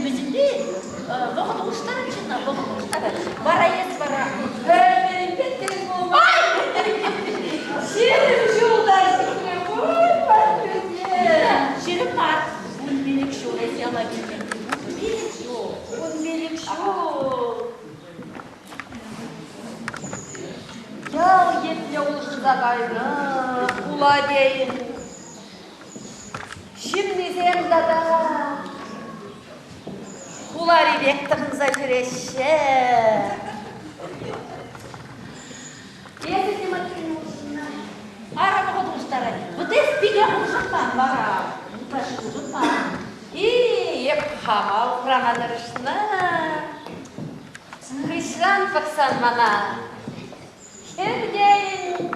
Мӗнле вӑхӑт улӑштарать ҫынна, вӑхӑт улӑштарать. Вара эс вара пӗр-пӗринпе тӗл пулма. 20 ҫул та ҫитрӗ пуль патне. 20 мар. 15 ҫул эс яла килмен. 15 ҫул. 15 ҫул. Ял епле улшӑнса кайнӑ, хула тейӗн. Ҫыннисем тата хулари пек тӑхӑнса ҫӳреҫҫӗ. Эсӗ те Матвей улшӑннӑ. Ара вӑхӑт улӑштарать. Вот эс пике улшӑнман вара. Ытлашши улшӑнман. И, эп хама упрама тӑрӑшнӑ. Хыҫран пӑхсан мана хӗртейӗн.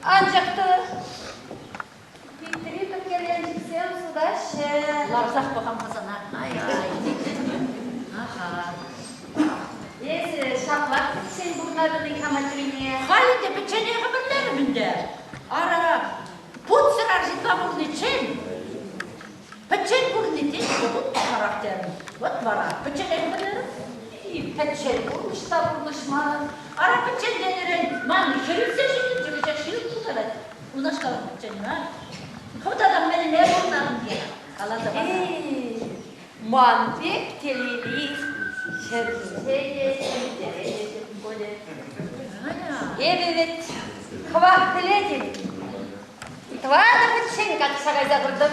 Анчах та питри пӗккеленчӗксем сутаҫҫӗ. Ларсах пӑхам-ха сана. Ай-ай. Аха. Эсӗ ҫаплах пӗччен пурӑнатӑн-и-ха Матвине? Халь ӗнтӗ пӗчченех ӗмӗрлерӗм ӗнтӗ. Ара, путсӗр арҫынпа пурӑниччен Пӗччен пурӑнни тен вӑт пахарах терӗм. Вӑт вара, пӗчченех ӗмӗрлерӗм. Пӗччен пурнӑҫ та пурнӑҫ мар. Ара, пӗччен тенӗрен ман хӗр ӳссе ҫитӗнчӗ, вӗҫех ҫирӗп пултарать. Унашкал пӗччен мар. Хӑв тата мӗнле пурӑнатӑн те, каласа пар. Ман пек телейли ҫӗрте те тӗнчере те ҫук пулӗ. Эпӗ вӗт хӑвах пӗлетӗн, Тӑватӑ хутчен качча кайса куртӑм.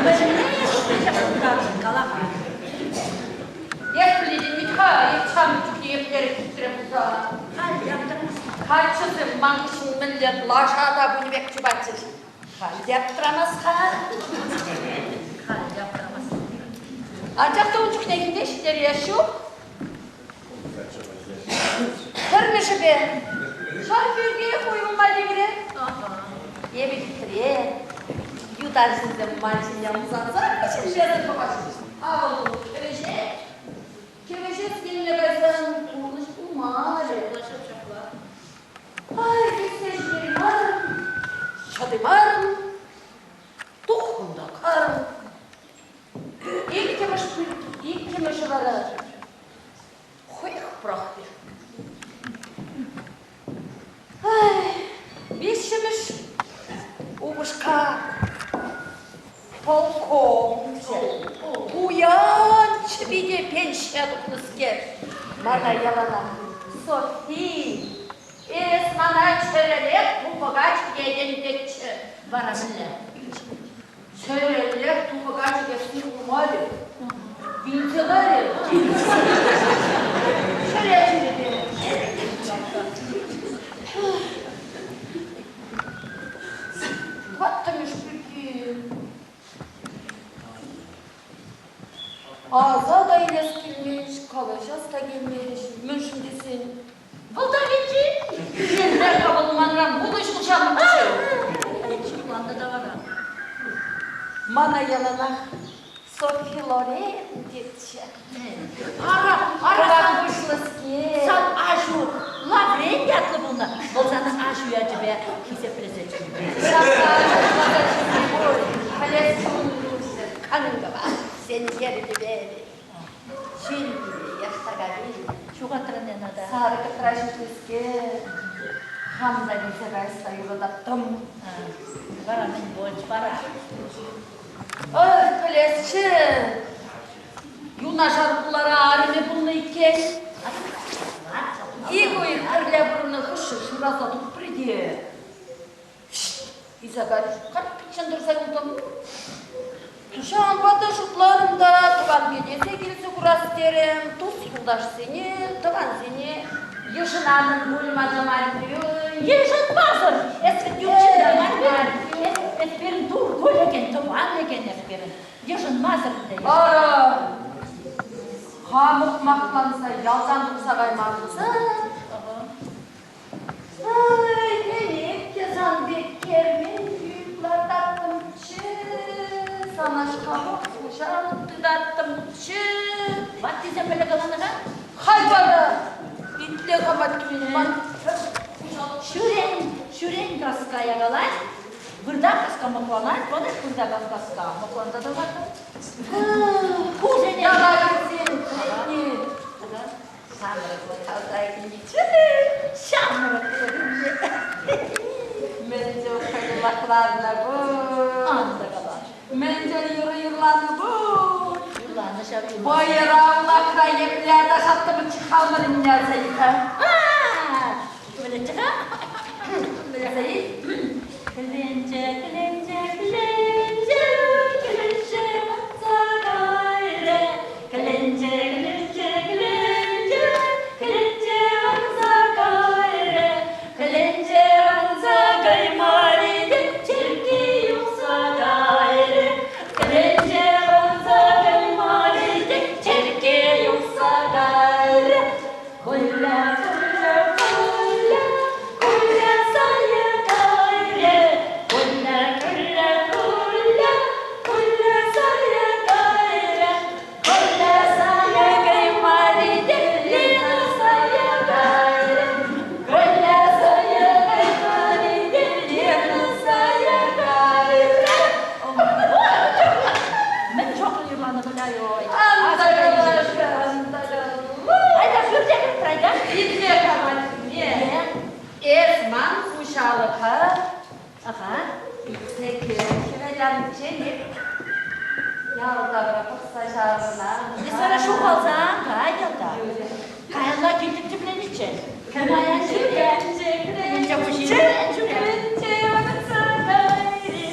Мӗнле пултартӑн, кала-ха. Эс пӗлетӗн-ха, эп ҫамрӑк чухне еплерех хитре пулса. Халь аптӑрамастӑн. Каччӑсем ман хыҫҫӑн мӗнле лаша та пынӑ пек чупатчӗҫ. Халь те аптӑрамас-ха. Халь те аптӑрамастӑн. Анчах та ун чухне килте ҫитерес ҫук. Пӗрмӗшӗпе ҫав пиркиех уйрӑлма тиврӗ. Эпӗ хитре, ют арҫынсем ман ҫине ӑмсанса ҫӗмҫерӗн пӑхаҫҫӗ. Авӑл кӗвӗҫет. Кӗвӗҫес енне кайсан пурнӑҫ пулмарӗ. Ай, тӳссе ҫитеймарӑм, чӑтаймарӑм, тухрӑм та карӑм. Иккӗмӗш иккӗмӗшӗ вара хӑех пӑрахрӗ. Ай, виҫҫӗмӗш упӑшка полковникчӗ. Пуянччӗ пите пенсие тухнӑскер. Мана яланах Софи, эс мана чӗрӗлех тупӑка чикетӗн тетчӗ. Вара мӗнле? Чӗрӗллех тупӑка чикесси пулмарӗ. Вилсе кайрӗ. Чӗре чирӗпе. Тӑваттӑмӗш пирки аса та илес килмест, калаҫас та килмест. Мӗншӗн тесен Вӑл та вилчӗ. Мӗнле-ха вӑл манран вунӑ ҫул ҫамрӑкчӗ. Ҫыхланнӑ та вара. Мана яланах Софи Лорен тетчӗ. Ара, ара, Кӑвак куҫлӑскер. Сан аҫу Лаврен ятлӑ пулнӑ. Вӑл сана аҫу ячӗпе хисеплесе чӗннӗ. Ҫапла ҫапласа чӗнни пур. Пӗлес чун кӑн-кӑвак сенкер тӳпере. Ҫил яштакани. Ҫухатрӑн ӑна та. Сарӑ кӑтра ҫӳҫлӗскер. Хам та килсе кайса юрататтӑм. Вара мӗн пулчӗ вара? Ах, пӗлесчӗ. Юнашар хулара арӑмӗ пулнӑ иккен. Ик уйӑх пӗрле пурӑннӑ хыҫҫӑн шыраса тупрӗ те. Илсе кайрӗҫ. Карт пиччен тӑрса юлтӑм. Ҫавӑнпа та шутларӑм та тӑван кӗтесе килсе курас терӗм. Тус-юлташсене, тӑвансене йышӑнатӑн пуль мана Марфи. Йышӑнмасӑр! Эс вӗт ют ҫын мар. Эс пирӗн тур лекен, тӑван лекен эс пирӗн. Йышӑнмасӑр ӗнтӗ. Ара, хам ухмахланса ялтан тухса кайман пулсан, Ай, ӗнек те сан пек кермен пӳрт лартаттӑмччӗ, санашкалах хуҫалӑх тытаттӑмччӗ. Ваттисем мӗнле каланӑ-ха? Халь вара итле-ха, Матвей, ман Ҫӳрен, ҫӳрен каска якалать. Вырта каска мӑкланать, вӑл вырта каска мӑкланса та лартать. Кушене Яла кӗрсен кӗтни. Ҫамрӑклӑх аса килчӗ. Ҫамрӑклӑх. Мӗн чухлӗ лакланнӑ пуль. Ан та кала. Мӗн чуль юрӑ юрланӑ пуль. Юрланӑ ҫав юрӑ. Вӑйӑра улахра епле аташаттӑмӑрччӗ хамӑрӑнне аса ил-ха. Пӗлетчӗ-ха. Аса ил. Кӗленче, кӗленче, кӗленче, кӗленче ватса кайрӗ. Кӗленче, кӗленче, кӗленче, кӗленче ватса кайрӗ. Кӗленче ватса каймарӗ те черкки юхса кайрӗ. Кӗленче ватса каймарӗ те черкки юхса кайрӗ. Коля, Коля, Коля, Коля сая кайрӗ. Коля, Коля, Коля, Коля сая кайрӗ. Коля сая каймарӗ те Лена сая кайрӗ. Коля сая каймарӗ те Лена сая кайрӗ. Мӗн чухлӗ юрланӑ Коля-ой. Ан та калаҫ, ан та калаҫ. Айта пӳрте кӗрт, айта. Итле-ха, Матвей. Эс ман хуҫалӑха илсе кӗр. Хӗвеланччен эп ял тавра пӑхса ҫаврӑнам. Эс вара ҫухалсан кай ялта. Каялла килтӗм тӗплениччен. Каян ҫӳре. Кӗленче хуҫи ҫӳре. Кӗленче ватӑлса кайрӗ.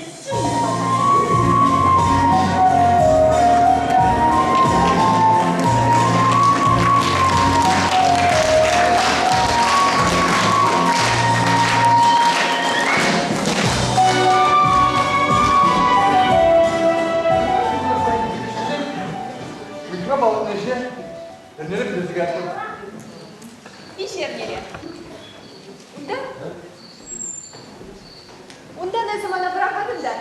Уйӑхра палӑртнӑ ӗҫе эрнере пӗтерсе каятпӑр. Виҫ эрнере. Унта Унтан эсӗ мана пӑрахатӑн та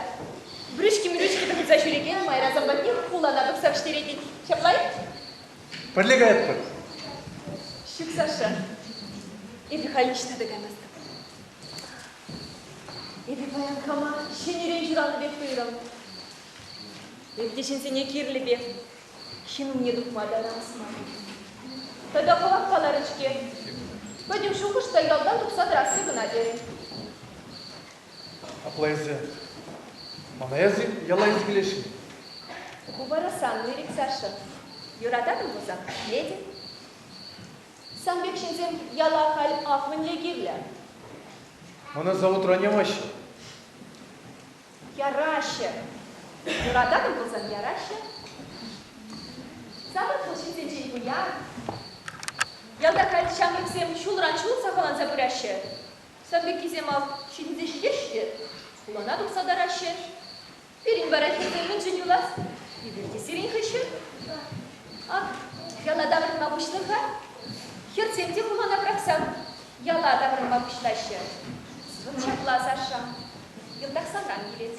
брючки-мрючки тӑхӑнса ҫӳрекен майрасем патне хулана тухса вӗҫтеретӗн. Ҫапла-и? Пӗрле каятпӑр. Ҫук, Саша. Эпӗ халь ниҫта та каймастӑп. Эпӗ паян хама ҫӗнӗрен ҫуралнӑ пек туйрӑм. Эпӗ те ҫынсене кирлӗ пек ҫын умне тухма та намӑс мар. Тата хӑвах каларӗ-ҫке. Пӗтӗм шухӑш та ялтан тухса тӑрасси кӑна терӗ. Апла эсӗ мана эсӗ яла илсе килесшӗн? Ку вара сан ирӗк, Саша. Юрататӑн пулсан, килетӗн. Сан пек ҫынсем яла халь ак мӗнле кирлӗ. Мана заводран ямаҫҫӗ. Яраҫҫӗ. Юрататӑн пулсан яраҫҫӗ. Савӑк вӑл ҫынсенчен пуян. Ялта халь ҫамрӑксем ҫулран ҫул сахалланса пыраҫҫӗ. Сан пеккисем ав ҫитӗнсе ҫитеҫҫӗ те хулана тухса тараҫҫӗ. Пирӗн вара хӗрсем мӗншӗн юлас? Эпир те сирӗн хыҫҫӑн. Ак, яла таврӑнма пуҫлӑр-ха. Хӗрсем те хулана пӑрахсан яла таврӑнма пуҫлаҫҫӗ. Вӑт ҫапла, Саша. Йӑлтах санран килет.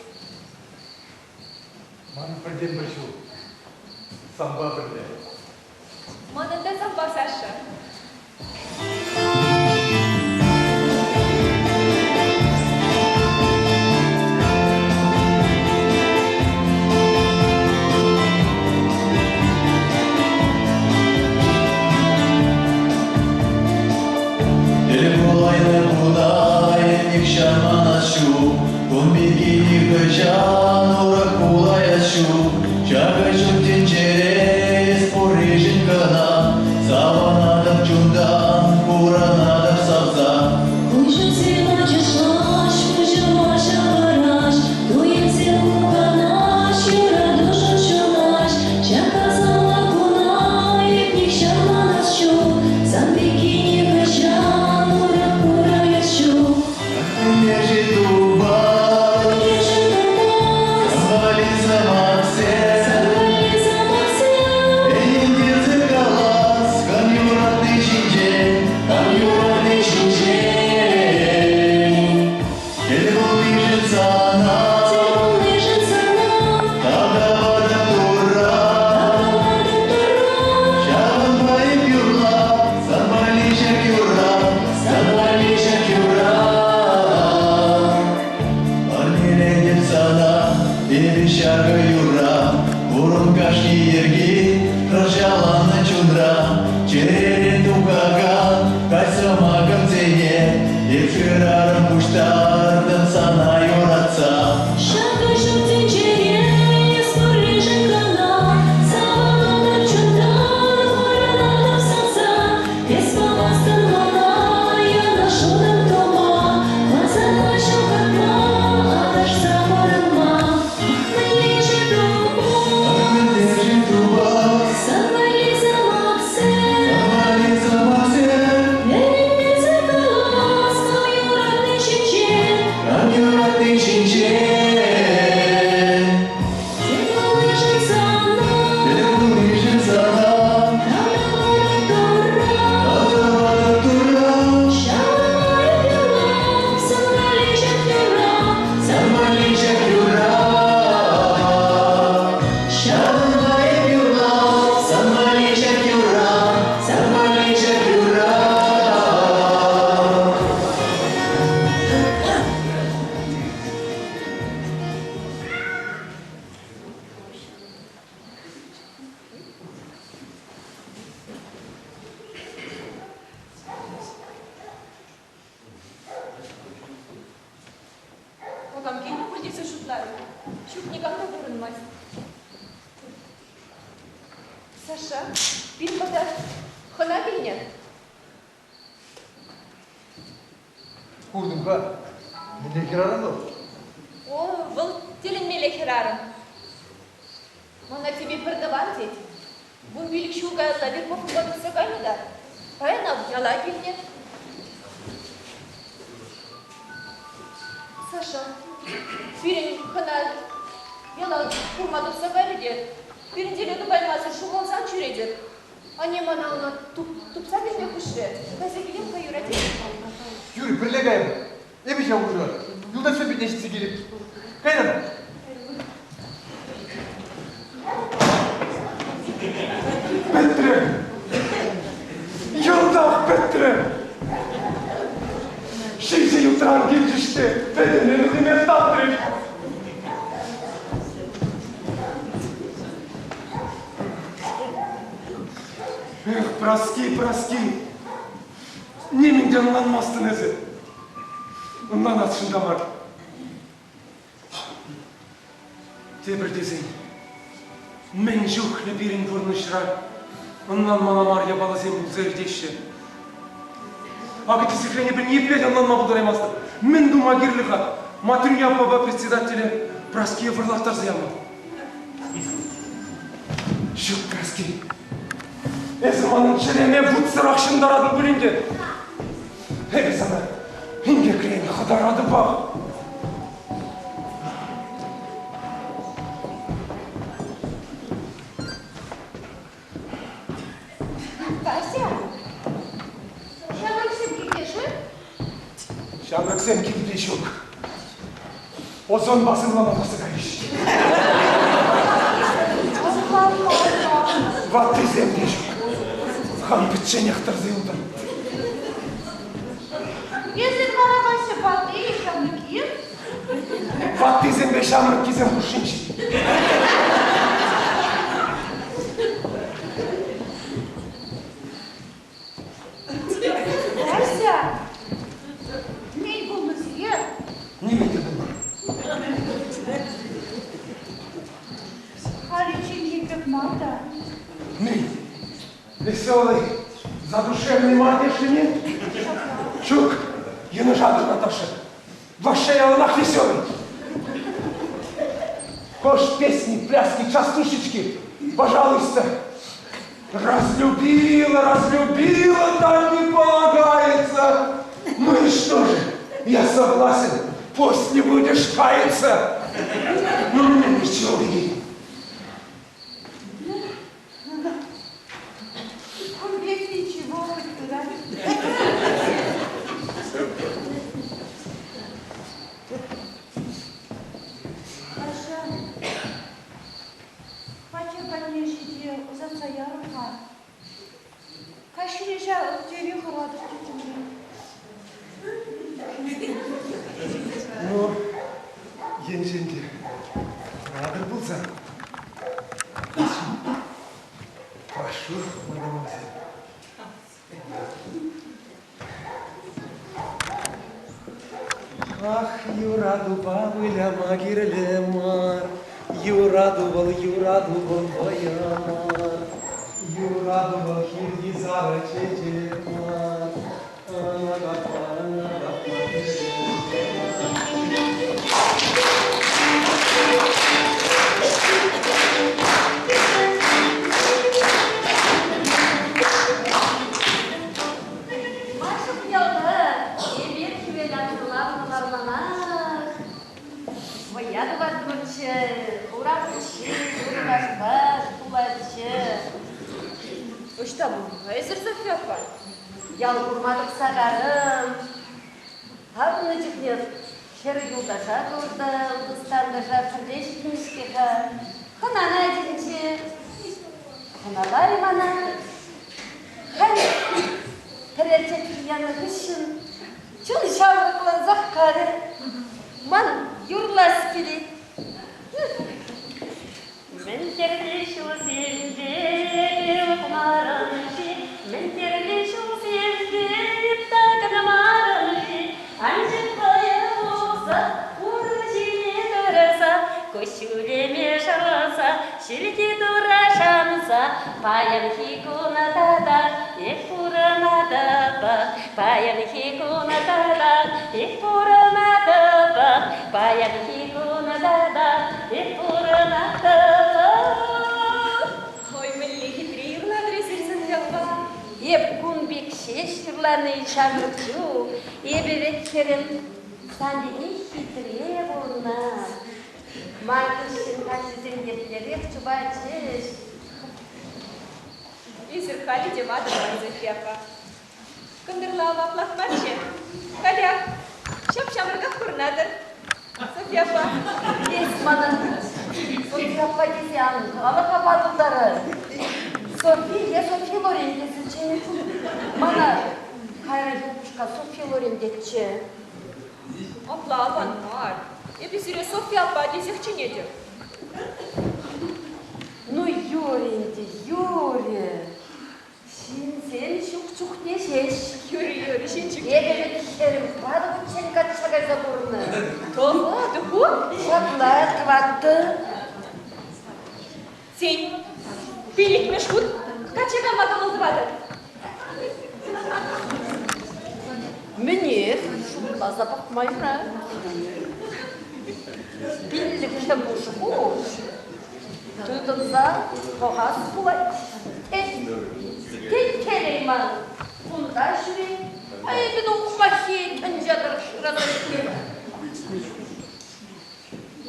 Манӑн пӗртен-пӗр ҫул. Санпа пӗрле. Манӑн та санпа, Саша. Тӗл пулайнӑ куна нихҫан манас ҫук, Кун пирки нихӑҫан урӑх пулаяс ҫук. Ҫакӑ ҫут тӗнчере эс пурришӗн кӑна Савӑнатӑп чунтан, пурӑнатӑп савса. Куҫусем ачашлаҫ, пуҫӑма ҫавӑраҫ, туйӑмсем хумханаҫ, юратушӑн ҫунаҫ. Ҫак асамлӑ куна эп нихҫан манас ҫук, сан пекки нихӑҫан урӑх кураяс ҫук. Лежит туман, Сорвали сӑмахсем. Ҫук, никам та курӑнмасть. Саша, пирӗн пата хӑна килнӗ. Куртӑм-ха. Мӗнле хӗрарӑм вӑл? О, вӑл тӗлӗнмелле хӗрарӑм. Мана тебе пӗр тӑван тет. 15 ҫул каялла вербовкӑпа тухса кайнӑ та паян ав яла килнӗ. Саша, пирӗн хӑна яла курма тухса кайрӗ те пирӗн тӗле тупаймасӑр ҫухалсан ҫӳретӗп. Анне мана ӑна тупса килме хушрӗ. Кайса килем-ха, юрать-и? Юрий, пӗрле кайӑпӑр. Эпӗ ҫав хушӑра юлташсем патне ҫитсе килӗп. Кайран. Пӗтрӗ. Йӑлтах пӗтрӗ. Ҫиҫӗ ютран килчӗҫ те пӗтӗм ӗмӗтӗме татрӗҫ. Эх, Праски, Праски, нимӗн те ӑнланмастӑн эсӗ. Ӑнланасшӑн та мар. Тепӗр тесен, мӗн чухлӗ пирӗн пурнӑҫра ӑнланмалла мар япаласем пулса иртеҫҫӗ. Акӑ тӗслӗхрен эпӗ ниепле те ӑнланма пултараймастӑп. Мӗн тума кирлӗ-ха Матрюня аппапа председателе Праские вӑрлаттарса яма? Ҫук, Праски, эсӗ манӑн чӗреме вутсӑрах ҫунтаратӑн пулин те, эпӗ сана инкекрен хӑтаратӑпах. Вася, ҫамрӑксем килте-ши? Ҫамрӑксем килте ҫук. Озонпа сывлама тухса кайрӗҫ. Ваттисем те ҫук. Хам пӗчченех тӑрса юлтӑм. Эсир вара Вася ватти ҫамрӑк-и? Ваттисемпе ҫамрӑккисем хушшинче. Вася, мӗн пулнӑ сире? Нимӗн те пулман. Халичченхи пек мар та. Мӗн? Веселый, задушевный мар тесшӗн-и? Ҫук, йӑнӑшатӑр, Наташа. Ваҫҫа яланах веселый. Кош песни, пляски, частушечки, пожалуйста. Разлюбила, разлюбила, так не полагается. Ну и что же, я согласен, пусть не будешь каяться. Ну, меня ничего беги. Кун пек ничего хоть туда. Паша, хваттер патне ҫити ӑсатса ярӑр-ха. Каҫхине ҫав тери хӑратӑп тӗттӗмре. Ну, енчен те хӑратӑр пулсан, прошу, мадемуазель. Ах, юратупа выляма кирлӗ мар, юрату вӑл, юрату вӑл вӑйӑ мар, юрату вӑл хирти сарӑ чечек мар. Ӑна татма, ӑна татма кирлӗ Машук ялта эпир хӗвел анӑҫланнӑ-ларманах вӑййа тухаттӑмӑрччӗ, урамччӗ, юрлашпа пулатчӗ. Ӑҫта пулнӑ-ха эсир, Софья аппа? Ял курма тухса карӑм. Таврӑннӑ чухне хӗр юлташа куртӑм, тус-тантӑша пӗрле ҫитнӗ-ҫке-ха. Хӑнана чӗнчӗ. Хӑналарӗ мана. Халь пӗрер черкке янӑ хыҫҫӑн чун ҫамрӑклансах карӗ. Ман юрлас килет. Мӗн тӗрлӗ ҫулсемпе утмарӑм-ши, мӗн тӗрлӗ ҫулсемпе такӑнмарӑм-ши, анчах вӑйӑ пулса ур ҫине тӑрса куҫҫуль. Кӳлеме шанса, ҫӳлти Турра шанса, паянхи куна тата эп пурӑнатӑп. Паянхи куна тата эп пурӑнатӑп. Паянхи куна тата эп пурӑнатӑп. Ой, мӗнле хитре юрлатӑр эсир Сӑньялпа. Эп кун пек ҫеҫ юрлани ҫамрӑк чух, эпӗ вӗт хӗрӗм сан пекех хитре пулнӑ. Ман хыҫҫӑн каччӑсем еплерех чупатчӗҫ. Эсир халӗ те ватӑ мар, Зофья аппа. Кӑнтӑрла аваплах марччӗ. Халех ҫап-ҫамрӑках курӑнатӑр. Софья аппа. Эс манӑн Софья аппа тесе ан кала-ха ватӑлтарӑр. Софи е Софи Лорен тесеччӗ. Мана кайран упӑшка Софи Лорен тетчӗ. Апла аван мар. Эпӗ сире Софья аппа тесех чӗнетӗп. Ну, юрӗ ӗнтӗ, юрӗ. Ҫынсем ҫук чухне ҫеҫ. Юрӗ, юрӗ, ҫын ҫук Эпӗ вӗт хӗрӗм тӑватӑ хутчен качча кайса курнӑ. Тӑватӑ хут? Ҫапла, тӑваттӑ. Тен, пиллӗкмӗш хут качча кайма кӑмӑл тӑватӑр? Мӗнех, шутласа пӑхма юрать. Пиллӗкшӗ пуш пуш. Тытӑнса пӑхас пулать. Тет, телей ман кунта ҫӳрет. А эпӗ ухмаххи тӗнче тӑрӑх шыраса ҫӳрет.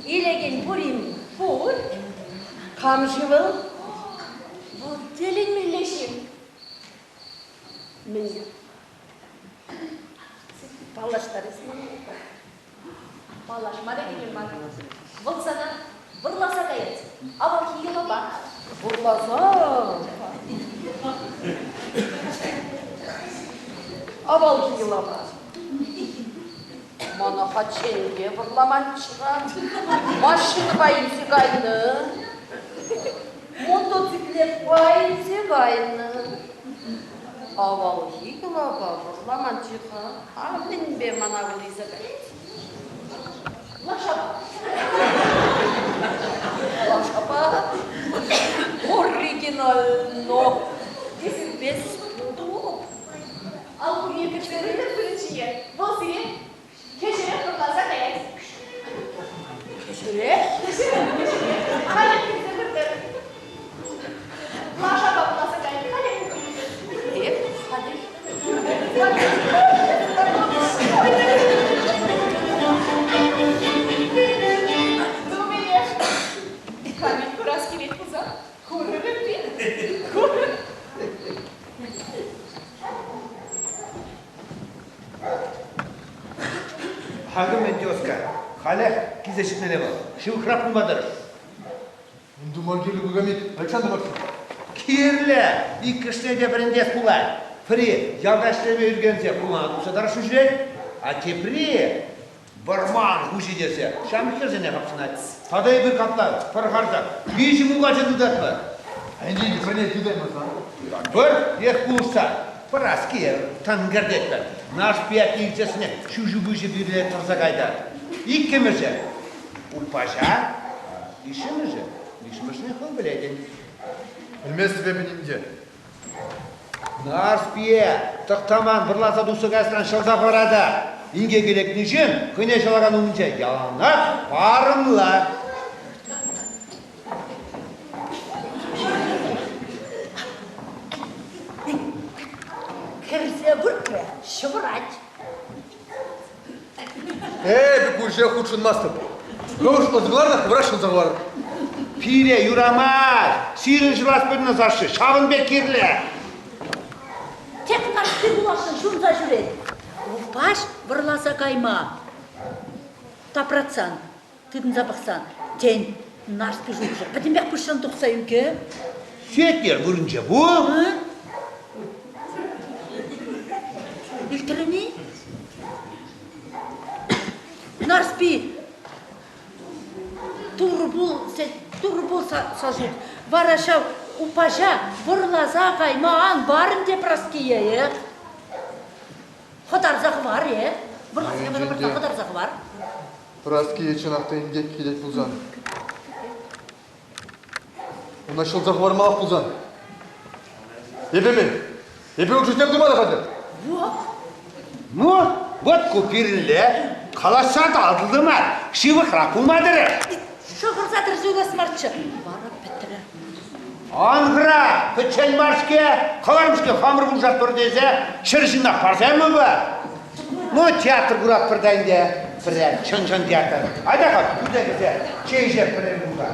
Илекен пур-им? Пур. Кам-ши вӑл? Вӑл тӗлӗнмелле ҫын. Мӗн? Паллаштарас мана. Паллашма та кирлӗ мар. Вӑл сана вӑрласа каять. Авалхи йӑлапа. Вӑрласа? Авалхи йӑлапа. Мана хаччен те вӑрламанччӗ-ха. Машинӑпа илсе кайнӑ. Мотоциклетпа илсе кайнӑ. Авалхи йӑлапа вӑрламанччӗ-ха. А мӗнпе мана вӑл илсе каять? Лашапа. Лашапа? Оригинально. Без пудов. Алкумне кӗрсе тытӑр пырӑн ҫине. Вӑл сире кӗҫӗрех вӑрласа каять. Кӗҫӗрех? Кӗҫӗрех, кӗҫӗрех. Халех килсе выртӑр. Лашапа вӑрласа каять. Халех килсе. Эп халех. Думаешь, камень курас килет пулсан, курӑр эппин. Курӑр. Акӑ мӗн, тезка, халех килсе ҫитмелле вӑл. Ҫывӑхрах пулма тӑрӑш. Тума кирлӗ куками, Александр Максимович. Кирлӗ! Иккӗшне те вӗрентес пулать. Пӗри ялта ӗҫлеме ӳркенсе хулана тухса тӑрӑшнӑ ҫӳрет, а тепри вӑрман хуҫи тесе ҫамрӑк хӗрсене хапсӑнать. Тата эпир капла пӗр харсах виҫӗ мулкача тытатпӑр. Ӗнтӗ пӗрне тытаймасан? Тытатпӑр, эх пулӑшса. Пӑраски тӑн кӗртетпӗр. Наш пиятне илсессӗнех ҫӳҫӳ-пуҫӗ пире тӑрса кайтать. Иккӗмӗшӗ упаҫа, виҫҫӗмӗшӗ, виҫҫӗмӗшне хӑв пӗлетӗн. Пӗлместӗп эпӗ ним те. Нарспие Тӑхтаман вӑрласа тухса каясран ҫӑлса хӑварата. Инкеке лекнӗ ҫын хӑйне ҫӑлакан умӗнче яланах парӑмлӑ. Кӗрсе выртрӗ, ҫывӑрать. Эпӗ ку ӗҫе хутшӑнмастӑп. Хӑвӑр шутласа кӑларнӑ, хӑвӑрах ҫӑлса хӑварӑр. Пире юрамасть! Сирӗн ҫӑлас пӗтнӗ Саши, ҫавӑн пек кирлӗ! Тек кашни пуласшӑн ҫунса ҫӳрет. Лупаш вӑрласа кайма тапратсан, тытӑнса пӑхсан, тен, Нарспи шухӑшӗ пӗтӗмпех пуҫран тухса ӳкӗ? Сетнер вырӑнче пул. Илтрӗн-и? Нарспи Турӑ пул, Турӑ пул сасук. Вара ҫав упаҫа вӑрласа кайма ан пар ӗнтӗ Праские, э? Хӑтарса хӑвар, э? Вӑрласа хӑтарса хӑвар. Праские чӑнах та инкек килет пулсан. Уна ҫӑлса хӑвармаллах пулсан. Эпӗ мӗн? Эпӗ ун чухне тума та хатӗр. Вот. Ну, вот ку пирӗнле. Калаҫса татӑлтӑмӑр. Ҫывӑхрах пулма тӑрӑш. Шӑхӑрса тӑрса юлас марччӗ. Вара пӗтрӗ. Ан хӑра, пӗччен мар-ҫке, хӑварм-ҫке хамӑр пулӑшатпӑр тесе ҫӗр ҫыннах парса ямӑпӑр. Ну, театр куратпӑр та ӗнтӗ, пӗрре, чӑн-чӑн театр. Айта-ха, пӳрте кӗрсе чей ӗҫеп пӗрре кунта.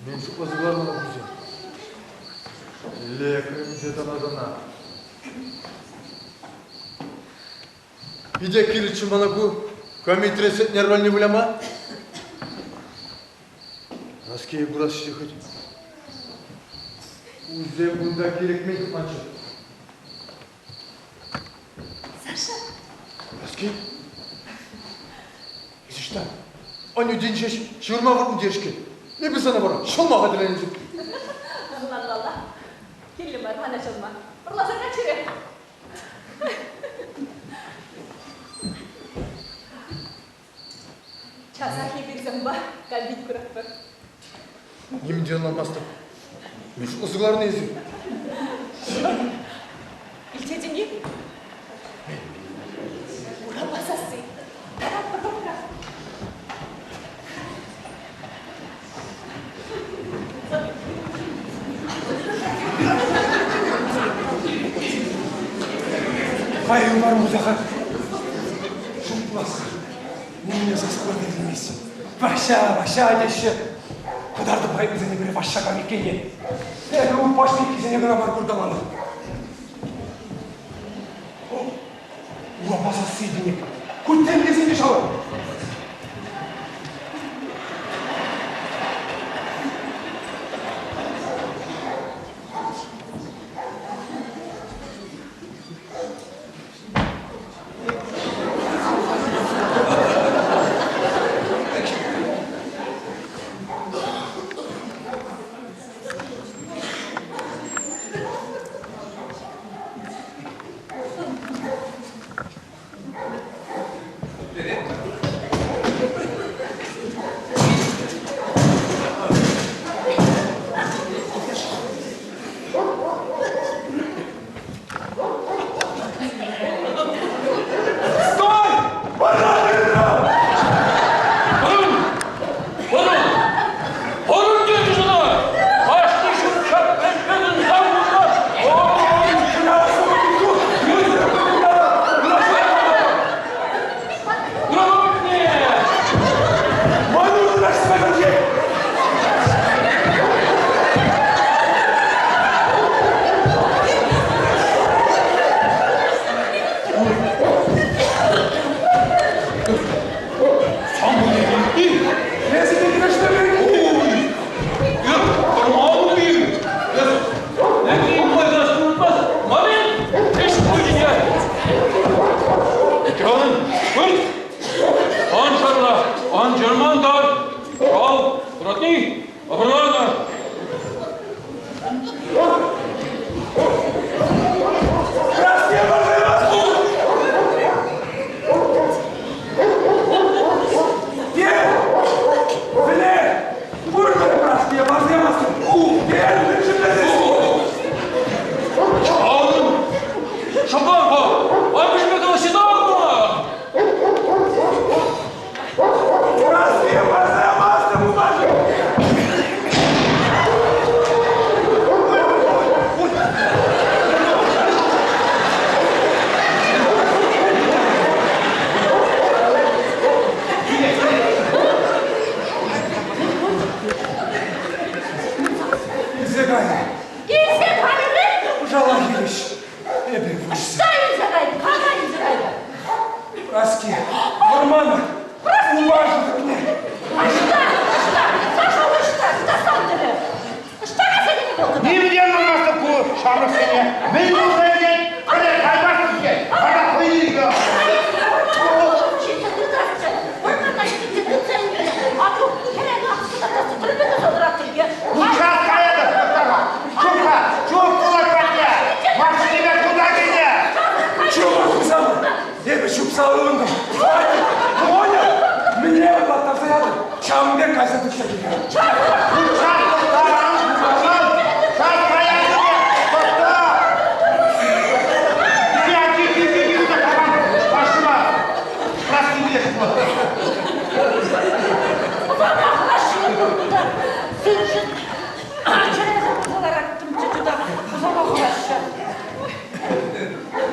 Мен шутласа кӑларман пулчӗ. Лекрӗм те тӑна-тӑна. Питӗ кирлӗччӗ мана ку комитре сӗтнер рольне выляма. Носки курасчӗ хӑть. Кусем кунта кирек-мӗн хӑтланччӑр. Саша. Носки? Эсӗ ӑҫта? Аннӳ ҫеҫ ҫурма выртнӑ терӗ-ҫке. Эпӗ сана вара ҫӑлма хатӗрленетӗп. Ӑнланмалла. Кирлӗ мар мана ҫӑлма. Вӑрласа каччӑрӗ. Часах эпир санпа камит куратпӑр. Нимӗн те ӑнланмастӑп. Мӗн шутласа кӑларнӑ эсӗ? Илтетӗн-и? Урапа сасси. Таратпӑр хӑвӑртрах. Кайӑк мар мусаха. Шутлас. Нимене сас курни килмест. Ваҫҫа, Ваҫҫа теҫҫӗ. Кӑтартӑп хайхисене пире Ваҫҫа кам иккенне. Эпӗ ун паҫниккисене кӑна мар куркаланӑ. Урапа сасси тенек. Ку темлесен те шалар. Стой! Пырӑн! Пырӑн! Пырӑн тетӗн ӑна! Кашни ҫӳп-ҫап пӗтӗн сан умра! Илсе кайнӑ. Илсе кайрӗ? Пӑшала хирӗҫ. Эпӗ выҫса. Ӑҫта илсе кайрӗ? Кама илсе кайрӗ? Праски, вӑрмана, упа шӑтӑкне. Ӑҫта? Ӑҫта? Саша ӑҫта? Ӑҫта сантӑрӗ? Ӑҫта кайса кӗнӗ вӑл тата? Нимӗн те ӑнланмастӑп ку ҫамрӑксене. Мӗн пулса иртет? Пӗрре каймастӑп-ҫке. Тата хӑй ирӗкӗ. Ҫитсе тытасчӗ. Вӑрмана ҫитсе тытса илнӗ. Ату хӗре лапсӑтатасчӗ. Тӗрпе туса тӑраттӑр-ке. Сейчас каятӑп, тӑхтар-ха. Чуп-ха, чуп пулать патне. Машинипе кунта килнӗ. Чуп, хусам. Эпӗ чупса ывӑнтӑм. Хватит! Понял? Мӗнле ӑнлантарса ятӑм? Ҫавӑн пек кайса тытса килтӗм.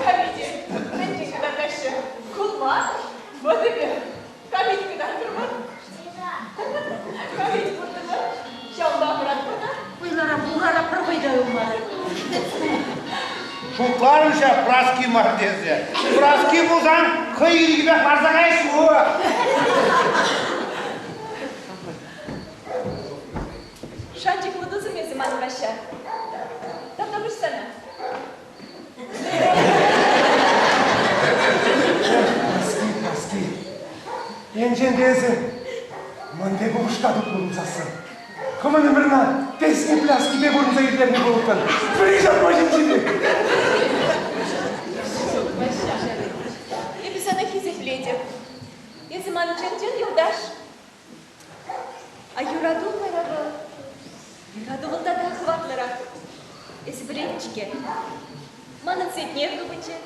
Камите мӗншӗн кӑтартаҫҫӗ? Кулма? Вӑт эпӗ камит кӑтартрӑмӑр. Камит куртӑмӑр. Ҫавӑнпа хӑратпӑр та. Уйлара урара пӗр вӑй та юлмарӗ. Шутларӑм ҫав Праски мар тесе. Праски пулсан хӑй ирӗкӗпех ларса каяс-ку. Шанчӑклӑ тусӑм эсӗ ман Ваҫҫа. Тавтапуҫ сана. Праски, Праски, енчен те эсӗ мӗн пек упӑшка тупнӑ пулсассӑн, хӑвӑн ӗмӗрна песни-пляскипе пурӑнса ирттернӗ пулӑттӑн, пӗри ҫатма ҫинчи пек. Ваҫҫа, эпӗ сана хисеплетӗп. Эсӗ ман чӑн-чӑн юлташ. А юрату вара вӑл, юрату вӑл тата хӑватлӑрах. Эсӗ пӗлетӗн-ҫке, манӑн сетнер тупӑнчӗ.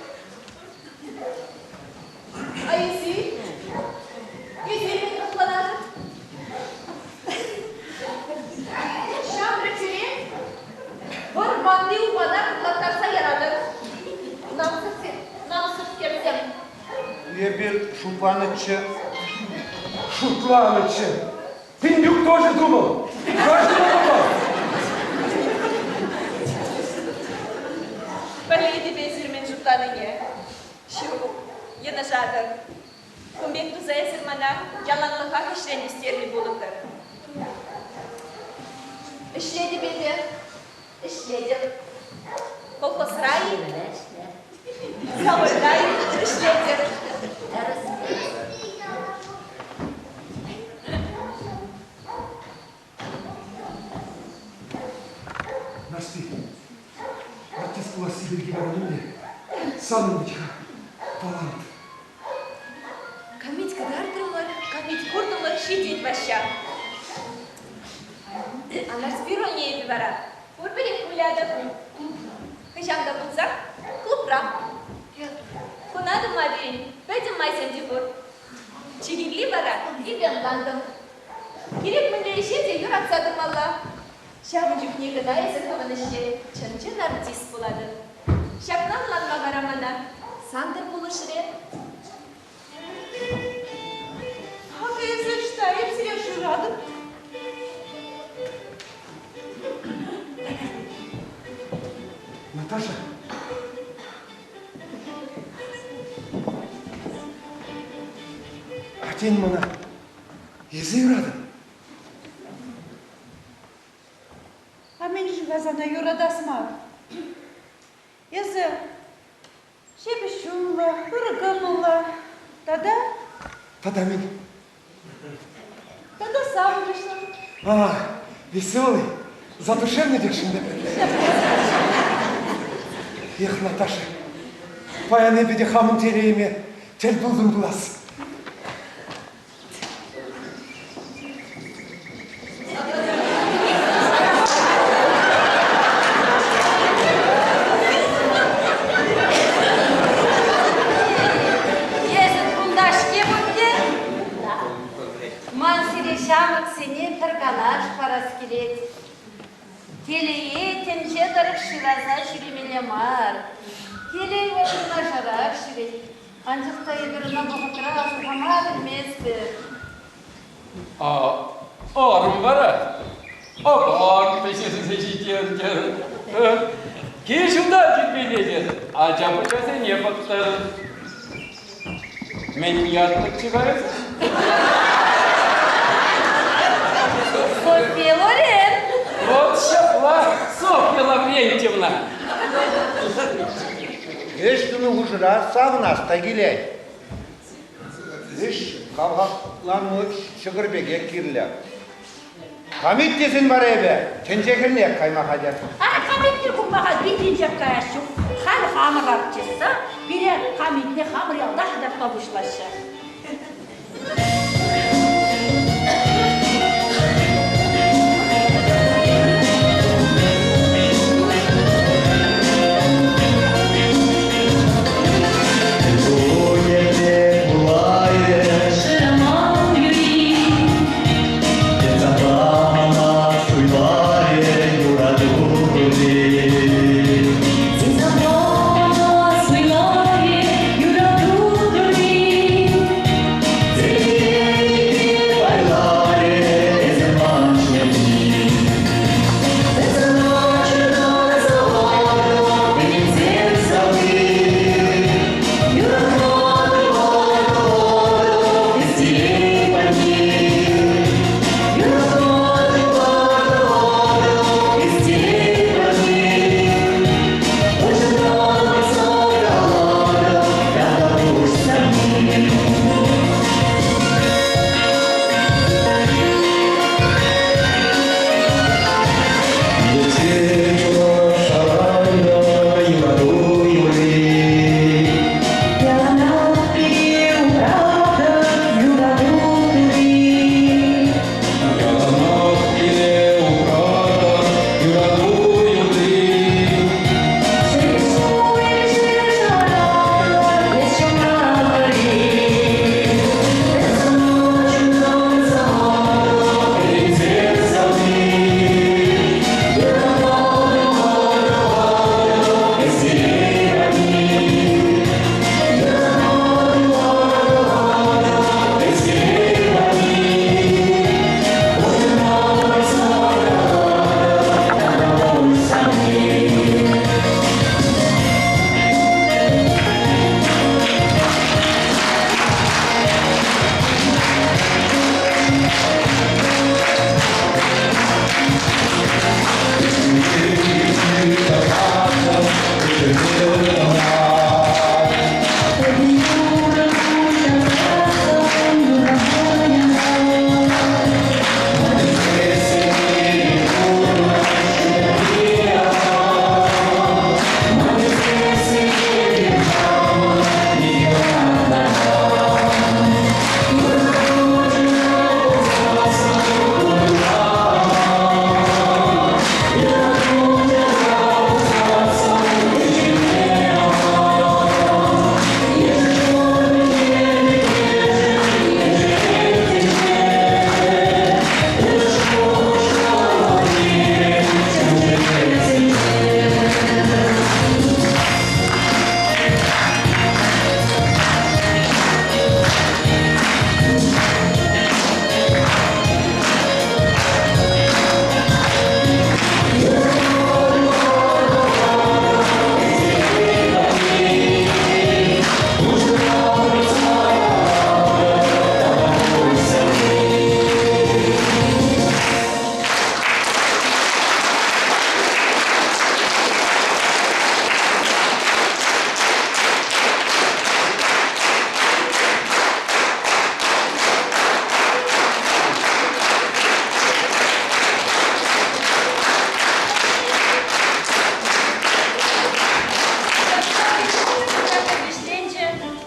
А эсир? Эсир мӗн хӑтланатӑр? Ҫамрӑк чӗре вӑрманти упана кӑклаттарса яратӑр. Намсӑрсем, намсӑрскерсем. Эпир шутланӑччӗ. Шутланӑччӗ. Пиндюк тоже думал. Каждый думал. Пӗлетӗп эсир мӗн шутланине. Ҫук, йӑнӑшатӑр. Кун пек туса эсир мана яланлӑхах ӗҫрен ӳстернӗ пулӑттӑр. Ӗҫлетӗп эпӗ, ӗҫлетӗп. Колхозра-и? Заводра-и? Ӗҫлетӗп. Нарспи, артист пуласси пирки вара нимле санӑн вӗт-ха талант. Камит кӑтартрӑмӑр, камит куртӑмӑр, ҫитет Ваҫҫа. А Нарспи рольне эпӗ вара пурпӗрех вылятӑп. Хӑҫан та пулсан клубра. Куна тума пирӗн пӗтӗм майсем те пур. Чи кирли вара эпӗ ӑнлантӑм. Кирек мӗнле ӗҫе те юратса тӑмалла. Ҫавӑн чухне кӑна эсӗ хӑвӑн ӗҫре чӑн-чӑн артист пулатӑн. Ҫакна ӑнланма вара мана Сантӑр пулӑшрӗ. Акӑ эсӗ ӑҫта, эп сире шыратӑп. Наташа. А тен мана эсӗ юратӑн? А мӗншӗн-ха сана юратас мар? Эсӗ ҫепӗҫ чунлӑ, ырӑ кӑмӑллӑ тата... Тата мӗн? Тата савӑнӑҫлӑ. А, веселый, задушевный тесшӗн те. Эх, Наташа, паян эпӗ те хамӑн телейӗме тӗл пултӑм пулас. Эсӗ кунта-ҫке пуль те? Ман сире ҫамрӑксене пӗр канаш парас килет. Телее тӗнче тӑрӑх шыраса ҫӳремелле мар. Телей вӑл юнашарах ҫӳрет. Анчах та эпир ӑна вӑхӑтра асӑрхама пӗлместпӗр. А арӑм вара апат пӗҫерсе ҫитертӗр. Кил-ҫурта тирпейлетӗр, ача-пӑчасене пӑхтӑр. Мӗн ятлӑччӗ-ха эс? Софья Лорен. Вот ҫапла, Софья Лаврентьевна. Ӗҫ тунӑ хушӑра савӑнас та килет. Ӗҫ хавхалану ҫӑкӑр пекех кирлӗ. Камит тесен вара эпӗ тӗнче хӗрнех кайма хатӗр. А камит те курма халь питӗнчех каяс ҫук. Халь хамӑр артиста, пире камитне хамӑр ялта кӑтартма пуҫлаҫҫӗ.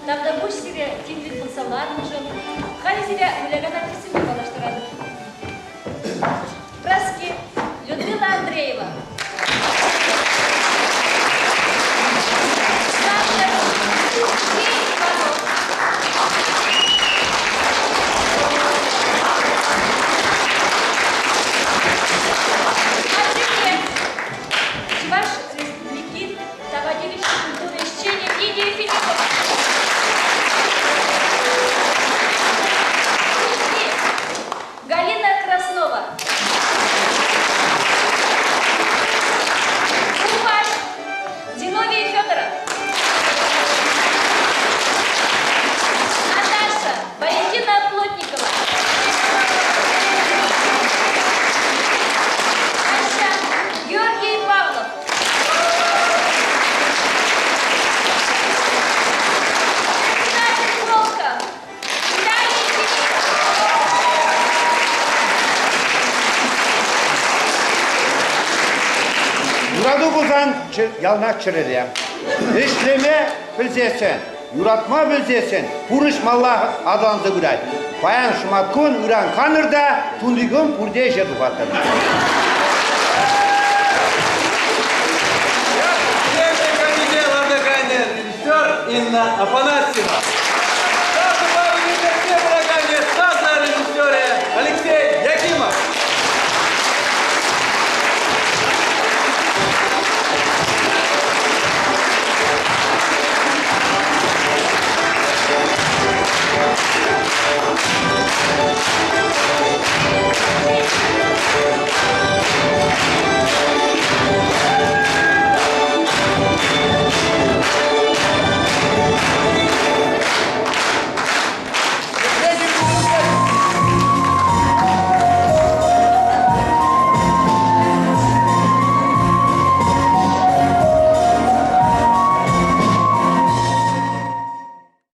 Тавтапуҫ сире тимлӗн пӑхса ларнӑшӑн. Халӗ сире вылякан артистсемпе паллаштаратӑп. Праски Людмила Андреева. Саша Сергей Иванов. Ачине Чӑваш Республикин тава тивӗҫлӗ культура ӗҫченӗ Лидия Филиппова. Галина Краснова. Уфа Зиновий Федоров. Наташа Валентина Плотникова. Ася Георгий Павлов. Председатель Волков. Виталий Юрату пулсан яланах чӗрере. Ӗҫлеме пӗлсессӗн, юратма пӗлсессӗн пурнӑҫ малла аталанса пырать. Паян шӑматкун, ыран канӑр та тунтикун пурте ӗҫе тухатӑр. Лартаканӗ режиссер Инна Афанасьева.